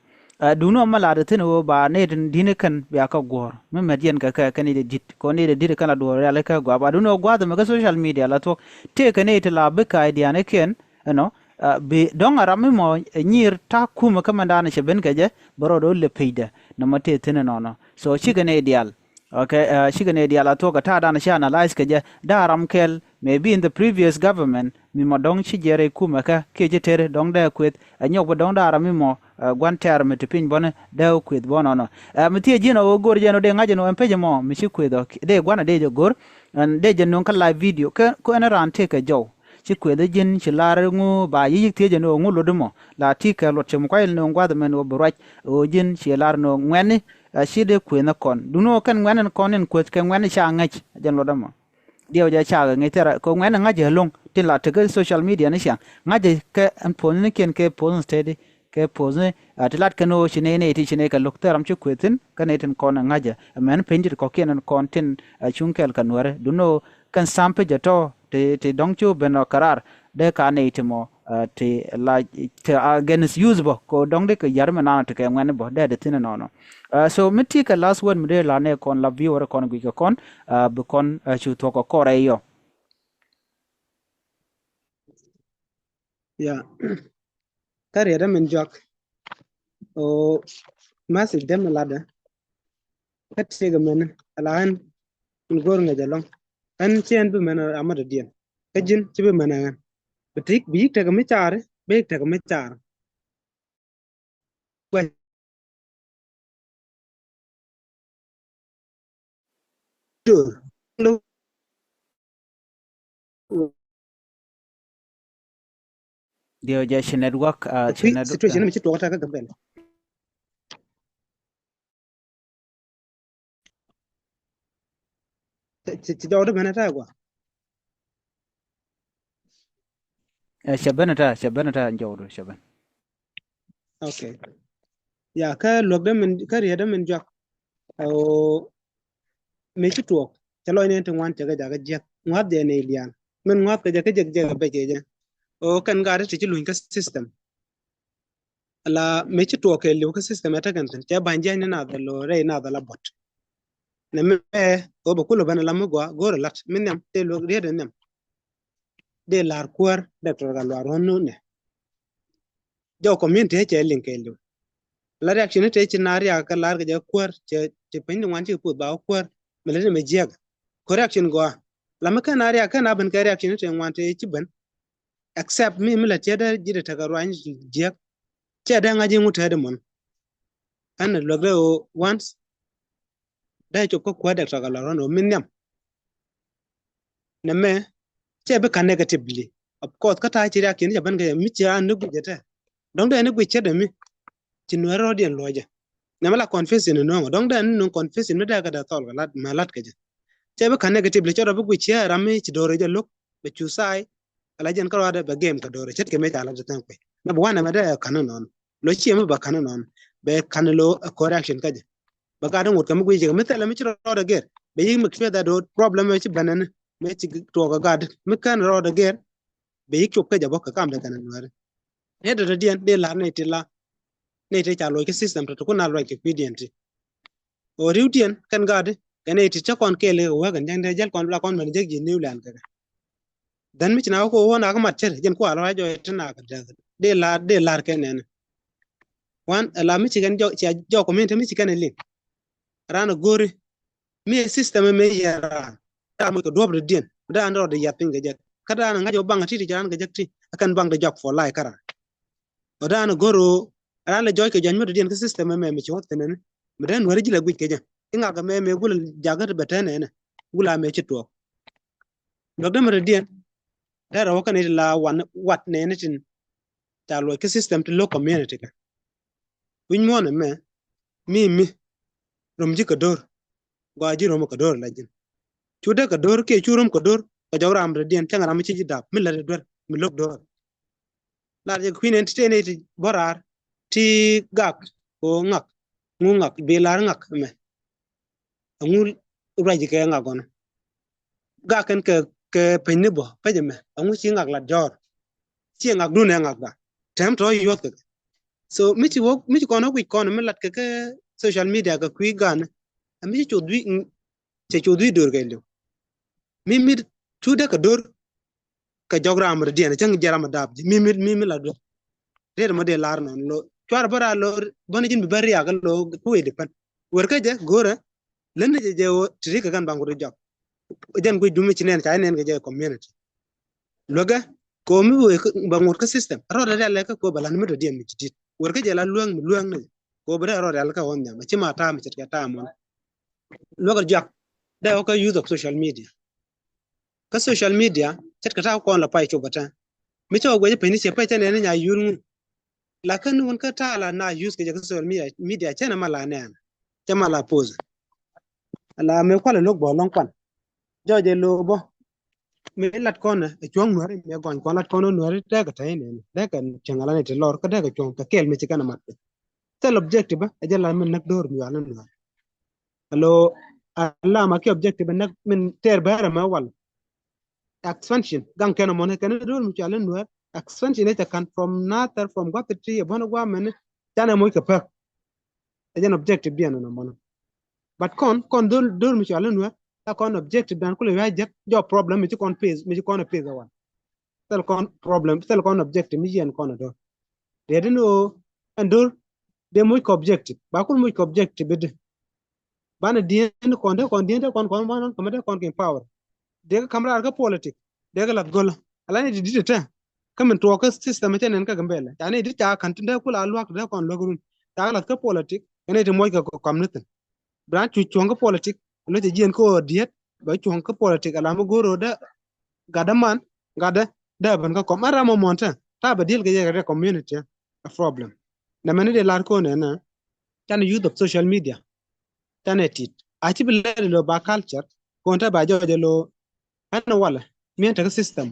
Duundɛ ɣöö mi lat thi̱n ɣöö ba nɛy ti di̱n kɛn bia kɛ guɔ̱ɔ̱r mi mɛt yɛn kɛ kɛ kɛn nɛy ti di̱t kɔn nɛy ti di̱t kɛn la duɔ̱ɔ̱r rial kɛ gua̱a̱r ba duundɛ ɣöö gua̱a̱th ɛmɛ kä social media ala thuɔ̱k. Tëëkɛ nɛy ti la bikɛ idea ni kiɛn. Ɛnɔ. Bi dɔ̱ŋ a ram mi mɔ nyir ta̱a̱ kumɛ kä mɛndan cɛ ben kɛ jɛ bɛ rɔɔdɛ wä lɛ pecdɛ nɔmɔ tëë thi̱n ɛnɔnɔ. So cikɛ nɛy diaal. Okay, cikɛ nɛy diaal a thuɔ̱k kɛ ta̱a̱dan ci analyze kɛ jɛ da̱a̱ ram kɛl maybe in the previous government mi mɔ dɔ̱ŋ ci jiɛɛr ɛ kumɛ kä kiɛ ci teri dɔ̱ŋ dee kueth ɛ nyɔk bä dɔ̱ŋ da̱a̱ ram mi mɔ gua̱n tɛɛr mi ti piny bɔni dee kueth bɔnɔnɔ. Mi thiee ji̱n ɛ ɣöö go̱r jɛn ɣöö dee ŋa̱c ɛn ɣöö ɛn pec ɛmɔ mi ci kueth ɔ dee gua̱n ɛ dee jɛ go̱r. Ɛn dee jɛ nöŋ kä live video kä, kä ɛn raan tëëkɛ jɔw. Ci kueth ji̱n ci lar ŋu ba yi̱ yi̱k thiec ɛn ɣöö ŋu lot ɛmɔ la ti kɛ luɔt cɛ mi kuay ɛn ɣöö gua̱th ɛmɛn ɣöö bi ruac ɣöö ji̱n ci lar ɛn ɣöö ŋuɛ̈tni. a ci dee kuëëth ni kɔn. Duŋni ɣöö kɛn ŋuɛ̈tni kɔn in kuëëth kɛ ŋuɛ̈tni ca ŋäc, a jɛn luɔtdä mɔ. Diɛw jɛ cakɛ ŋäc thil rak kɛ ŋuɛ̈tni ŋa̱cä ɛlɔ̱ŋ tin la tekɛ social media ni ciaŋ. Ŋa̱cä kɛ ɛn pothnikiɛn kɛ pothni steady, kɛ pothni, a, ti lat kɛn ɣöö ci nɛy nɛy ti ci nɛy kɛ lo̱k thil ram ci kuëëth thi̱n, kä nɛy tin kɔn ɛ ŋa̱cä. Ɛ mɛn peny dit kɔ̱kiɛn ɛn kɔn tin, a, cuŋ kɛɛl kɛ Nuääri. Duŋni ɣöö kɛn sampɛ jɛ tɔ̱ ti, ti dɔ̱ŋ cu ben rɔ kɛ raar, dee ka nɛy ti mɔ, a, ti la, ti against youth bä, kɛ dɔ̱ŋ di kɛ yar mi naan ti kɛ ŋuɛ̈tni bä, dee di thi̱n ɛnɔnɔ. A, so mi ti kɛ last word mi dee la nɛ kɔn la viewer kɔn guic kɛ kɔn, a, bi kɔn, a, cu thuɔ̱k kɛ kɔrɛ yɔ. Ya. Kä riɛt ɛmɛn juak. O message dee mi latdä. Kä tiek ɛmɛn ala ɣän in go̱o̱r ŋäc ɛlɔ̱ŋ. Ɣän ci ɣän bi mɛn amädädiɛn. Kä ji̱n ci bi mɛn ɛ ɣän. Bi tik, bi yik tekɛ mi caari, bi yik tekɛ mi caari. Gua̱c. Dor. Diɛw jɛ ci network, a, ci network, situation mi ci tuɔɔk takä Gambɛl. Ci, ci, ci jɔwdä ben ɛ ta̱a̱ gua. Ɛ, cɛ ben ɛ ta̱a̱, cɛ ben ɛ ta̱a̱ jɔwdä, cɛ ben. Okay. Ya, kä luäk dä min, kä riet dä min juak. Ɛ, o, mi ci tuɔɔk, cɛ lɔc ni ti ŋuan cɛ kɛ jakä jiäk. Ŋuath jɛ ni diaal. Min ŋuath kɛ jɛ kä jek jek a bɛ jɛ jɛ. O, kɛn gaat ti ci luny kä system. La mi ci tuɔɔk kɛ liw kä system ɛ tekɛn thin. Cɛ ba̱ny jiäk ni nath ɛ lo rɛy nath ɛ la bɔt. Nɛ mɛ, o bɛ kulɛ ben ɛ la mi gua, go̱o̱r ɛ lat. Mi nhiam, tëë luäk riet ɛ nhiam. Dee lar kuäär, Doctor Gatluak Ruɔ̱n nu nɛ. Jɔw community cɛ liŋ kɛ liw. La reaction ni te ci na riak kä lar kɛ jɛ kuäär, cɛ, cɛ piny ni ŋuan ci puth ba kuäär. Mi lɛ ni mɛ jiɛk. Ko reaction gɔa. La mi kɛn a riak kɛn a ben kɛ reaction ni te ŋuan te ci ben. Except mi, mi la tiɛt dee ji̱ dee tekɛ ruany jiɛk. Cɛ dee ŋa̱c iŋu te dee mɔn. Ɛn luäk dee o once. Dee cop kä kuäär Doctor Gatluak Ruɔ̱n o mi nhiam. Nɛ mɛ, cɛ bi ka negatively. Of course, kä ta̱a̱ ci riak kiɛn cɛ ben kɛ mi ci an ni guic jɛ tɛ. Dɔ̱ŋ dee ni guic cɛ dɛ mi. Ci Nuɛɛri rɔ̱diɛn luɔcɛ. Nɛ mɛ la confession ni nɔŋɔ. Dɔ̱ŋ dee ni nɔŋ confession mi dee kɛ dee thɔl kɛ lat, mɛ lat kɛ jɛ. Cɛ bi ka negatively, cɛ rɔ bi guic cɛ ram mi ci do̱rɛ jɛ lo̱k. Bɛ cu sai. Ala jɛn kä ruaadɛ bɛ game kɛ do̱rɛ. Cɛ ti kɛ mi ca lat jɛ tha̱a̱ŋ kuɛ. Nɛ bi wanɛ mɛ dee kan ni nɔn. Lo ciɛ mi ba kan ni nɔn. Bɛ kan lo a correction kä jɛ. Bɛ gat ŋot kɛ mi guic jɛ kɛ mi thɛlɛ mi ci rɔɔdɛ gɛr. Bɛ yik make sure that road problem mi ci bɛnɛ ni. Mi ci tuɔɔk kɛ gat. Mi kɛn rɔɔdɛ gɛr. Bɛ yik cop kä jɛ bä kɛ kam dɛ kɛn Nuɛɛri. Ni dɔ̱dɔ̱diɛn dee lar ni ti la. Ni ti ca luɔc kɛ system tɔ̱ ti kun a luɔc kɛ kui̱diɛn ti. Ɣöö ri̱wdiɛn kɛn gat kɛn ni ti cä kɔn kɛɛl kɛ wek kɛn jɛn dee jäl kɔn bla kɔn mɛn jek ji̱ niw lɛn kɛ kɛ. Dhɛn mi ci na wä ko wä na kä mat cär jɛn kual wa jɔy ti na kɛ dee. Dee lar, dee lar kɛn nɛn. Wan, ɛ la mi ci kɛn jɔw, ci a jɔw community mi ci kɛn ɛ liŋ. Ran ɛ go̱ri. Mi ɛ system ɛ mi yɛ ran. Ran mi kɛ duɔp ri diɛn. Ran rɔ di yat piny kɛ jɛ. Kä ran ɛ ŋa̱c ɛ baŋ ɛ ti ti jɛ ran kɛ jɛ ti. Ɛ kɛn baŋ di jɔk for life kä ran. Ɔ dan go̱r ɣöö ran lɛ jɔc kɛ jɔc mi dɔ̱diɛn kä system ɛmɛ mi ci wä thi̱n ɛn. Mi dee Nuɛri ji̱ lɛ guic kɛ jɛ. I̱ ŋak ɛmɛ mi gulɛ jakä ti bɛ tɛn ɛn. Gulɛ amɛ ci tuɔɔk. Luäk dee mi dɔ̱diɛn. Dee rɛw kä ni ti la wan wat nɛɛni tin. Ca luɔc kä system ti lo̱k community kɛ. Wi̱c muɔ̱ɔ̱n ɛmɛ. Mi mi. Rom ji̱ kɛ do̱r. Gɔaa ji̱ rom kɛ do̱r la ji̱n. Cu dee kɛ do̱r kiɛ cu rom kɛ do̱r. Kɛ jɔk ram mi dɔ̱diɛn cäŋ ram mi ci ji̱ dap. Mi lät ɛ duer. Mi lo̱k do̱r. Lar jɛ kui̱n ɛn ti tëë nɛy ti bä raar ti gak ko ŋak ŋu ŋak bi lar ŋak mɛ. Aŋu ruac kɛ ŋak gɔnɔ gak kɛn kɛ kɛ peny ni bä pecɛ mɛ aŋu ci ŋak lat jɔɔr. Ci ŋak dun ɛ ŋak gak tɛm tɔ yuɔth kɛ. So mi ci wä mi ci kɔn wä guic kɔn mi lat kɛ kɛ social media kɛ kui̱ gan. Ɛ mi ci cuth wi̱i̱ cɛ cu dhui̱c döör kɛ li̱w. Mi mi cu dee kɛ döör kɛ jɔk ram rɛ diɛn cäŋ jɛ ram daap ji̱ mi mi mi mi la duer. Riet mɔ dee lar nɔn lo cuar bä raa lo bä ni ji̱n bi bä riak lo kuwe di pän. Wer kä jɛ go̱rɛ län ni jɛ jɛ wo ti ri kɛ kɛn baŋ kut jɔk. Jɛn guic dumi ci nɛn ca nɛn kɛ jɛ community. Luäkɛ ko mi wee bɛ ŋot kä system rɔɔdɛ rial lɛ kä ko bɛ lan mi dɔ̱diɛn mi ci dit. Wer kä jɛ la luäŋ mi luäŋ ni ko bɛ dee rɔɔdɛ rial kä ɣɔn nhiam ci ma ta̱a̱ mi ce̱tkɛ ta̱a̱ mɔn. Luäk ɛ juak dee wä kä use of social media. Kä social media ce̱tkɛ ta̱a̱ kɔn la pay cop ɛ tɛn. Mi cɛ wä guɛc peny ni cɛ pay cɛ nɛn ni nya yur ŋun. Lakin wun kä ta̱a̱ la na use kɛ jɛ kä social media, media cɛ nɛ ma la nɛn. Cɛ ma la pose. Ala mi kual lo̱k bɔ lɔŋ kuan. Jɔɔc ɛ lo̱ bɔ. Mi lat kɔn ɛ cuɔ̱ŋ nuɛri mi gɔny kɔn lat kɔn nuɛri dɛkɛ tɛy nɛni dɛkɛ cieŋ ala ni ti lɔr kä dɛkɛ cuɔ̱ŋ kɛ kɛl mi ci kɛn mat. Thil objective ɛ jɛ la min näk do̱r mi yual ni nuɛri. Alo, ala ma ki objective ɛ näk min tɛɛr bɛrɛ mɛ wal. Expansion gaŋ kɛn mɔni kɛn do̱r mi cual ni nuɛri. Expansion ɛ cɛ kan from nathɛr from guath ti ɛ bɔn guamɛni. Canɛ moc kɛ pek. Ɛ jɛn objective diɛn nɔ mɔnɔ. But kɔn kɔn do̱r do̱r mi cual in wɛ la kɔn objective dan kulɛ wɛ jek jɔ problem mi ci kɔn face mi ci kɔn face wan. Thil kɔn problem thil kɔn objective mi yɛn kɔn do̱r. Dee din o ɛn do̱r dee muc kɔ objective ba kul muc kɔ objective bi di. Banɛ diɛn kɔn dee kɔn diɛn dee kɔn kɔn kɔn kɔn dee kɔn kɔn power. Dee kɛ kam raar kä politic dee kɛ lath go̱l. Ala ni di dit tɛ kä min tuɔɔk kä system cɛ nɛn kä Gambɛlɛ ca ni dit ca kan tin dee kul a luak dee kɔn luak run ca kɛ lath kä politic. Kɛ ni ti muɔc kɛ kɔm ni thin. Bran cu cuɔ̱ŋ kä politic lo cɛ jiɛn kä ɣöö diet bɛ cuɔ̱ŋ kä politic ala mi go̱o̱r ɣöö dee gatdä man gatdä dee ben kä kɔm an ram mɔ mɔn tɛ ta bɛ diel kɛ yɛ kɛ community. A problem. Nɛ mɛn ni dee lar ko̱n ɛn canɛ use of social media. Canɛ tit a ci bi lɛt lo ba culture ko̱n tɛ ba jɔɔc lo ɛn walɛ miɛn tekɛ system.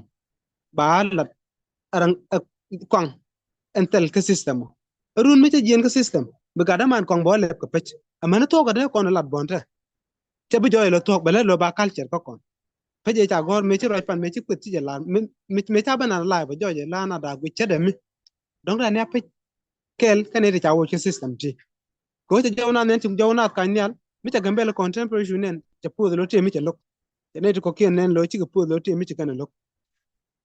Ba lat araŋ kɔaŋ ɛn thil kä system. Run mi cɛ jiɛn kä system bi gat aman kɔaŋ bɔ lɛp kɛ pec. Amäni thuɔk adɛ kɔn lat bɔn tɛ cɛ bi jɔɔc lo thuɔk bɛ lɛt lo ba culture kä kɔn. Pec ɛ ca gɔr mi ci ruac pan mi ci kueth ci jɛ lar mi ca ben an lai bɛ jɔɔc la na da guic cɛ dɛ mi. Dɔ̱ŋ rɛn ya pec kɛl kɛn iti ca woc kɛ system ti. Kɛ wä cɛ jɔw nath nɛn ci jɔw nath kany nhial mi ca Gambɛl contemporary issue nɛn cɛ puɔth lo ti mi cɛ lo̱k. Cɛ nɛy ti kɔ̱kiɛn nɛn lo cikɛ puɔth lo ti mi ci kɛn lo̱k.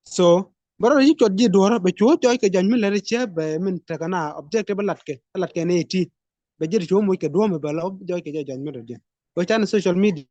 So bä rɔ ci cuɔt ji̱ duɔ̱rä bɛ cuɔ jɔc kɛ jɔc mi lɛt ciɛ bɛ min tekɛ na objective bä latkɛ bä latkɛ nɛy ti. Bɛ ji̱ ti cuɔ moc kɛ duɔ̱ɔ̱m bɛ la jɔc kɛ jɛ jɔc mi rɔ diɛn. Kɛ can social media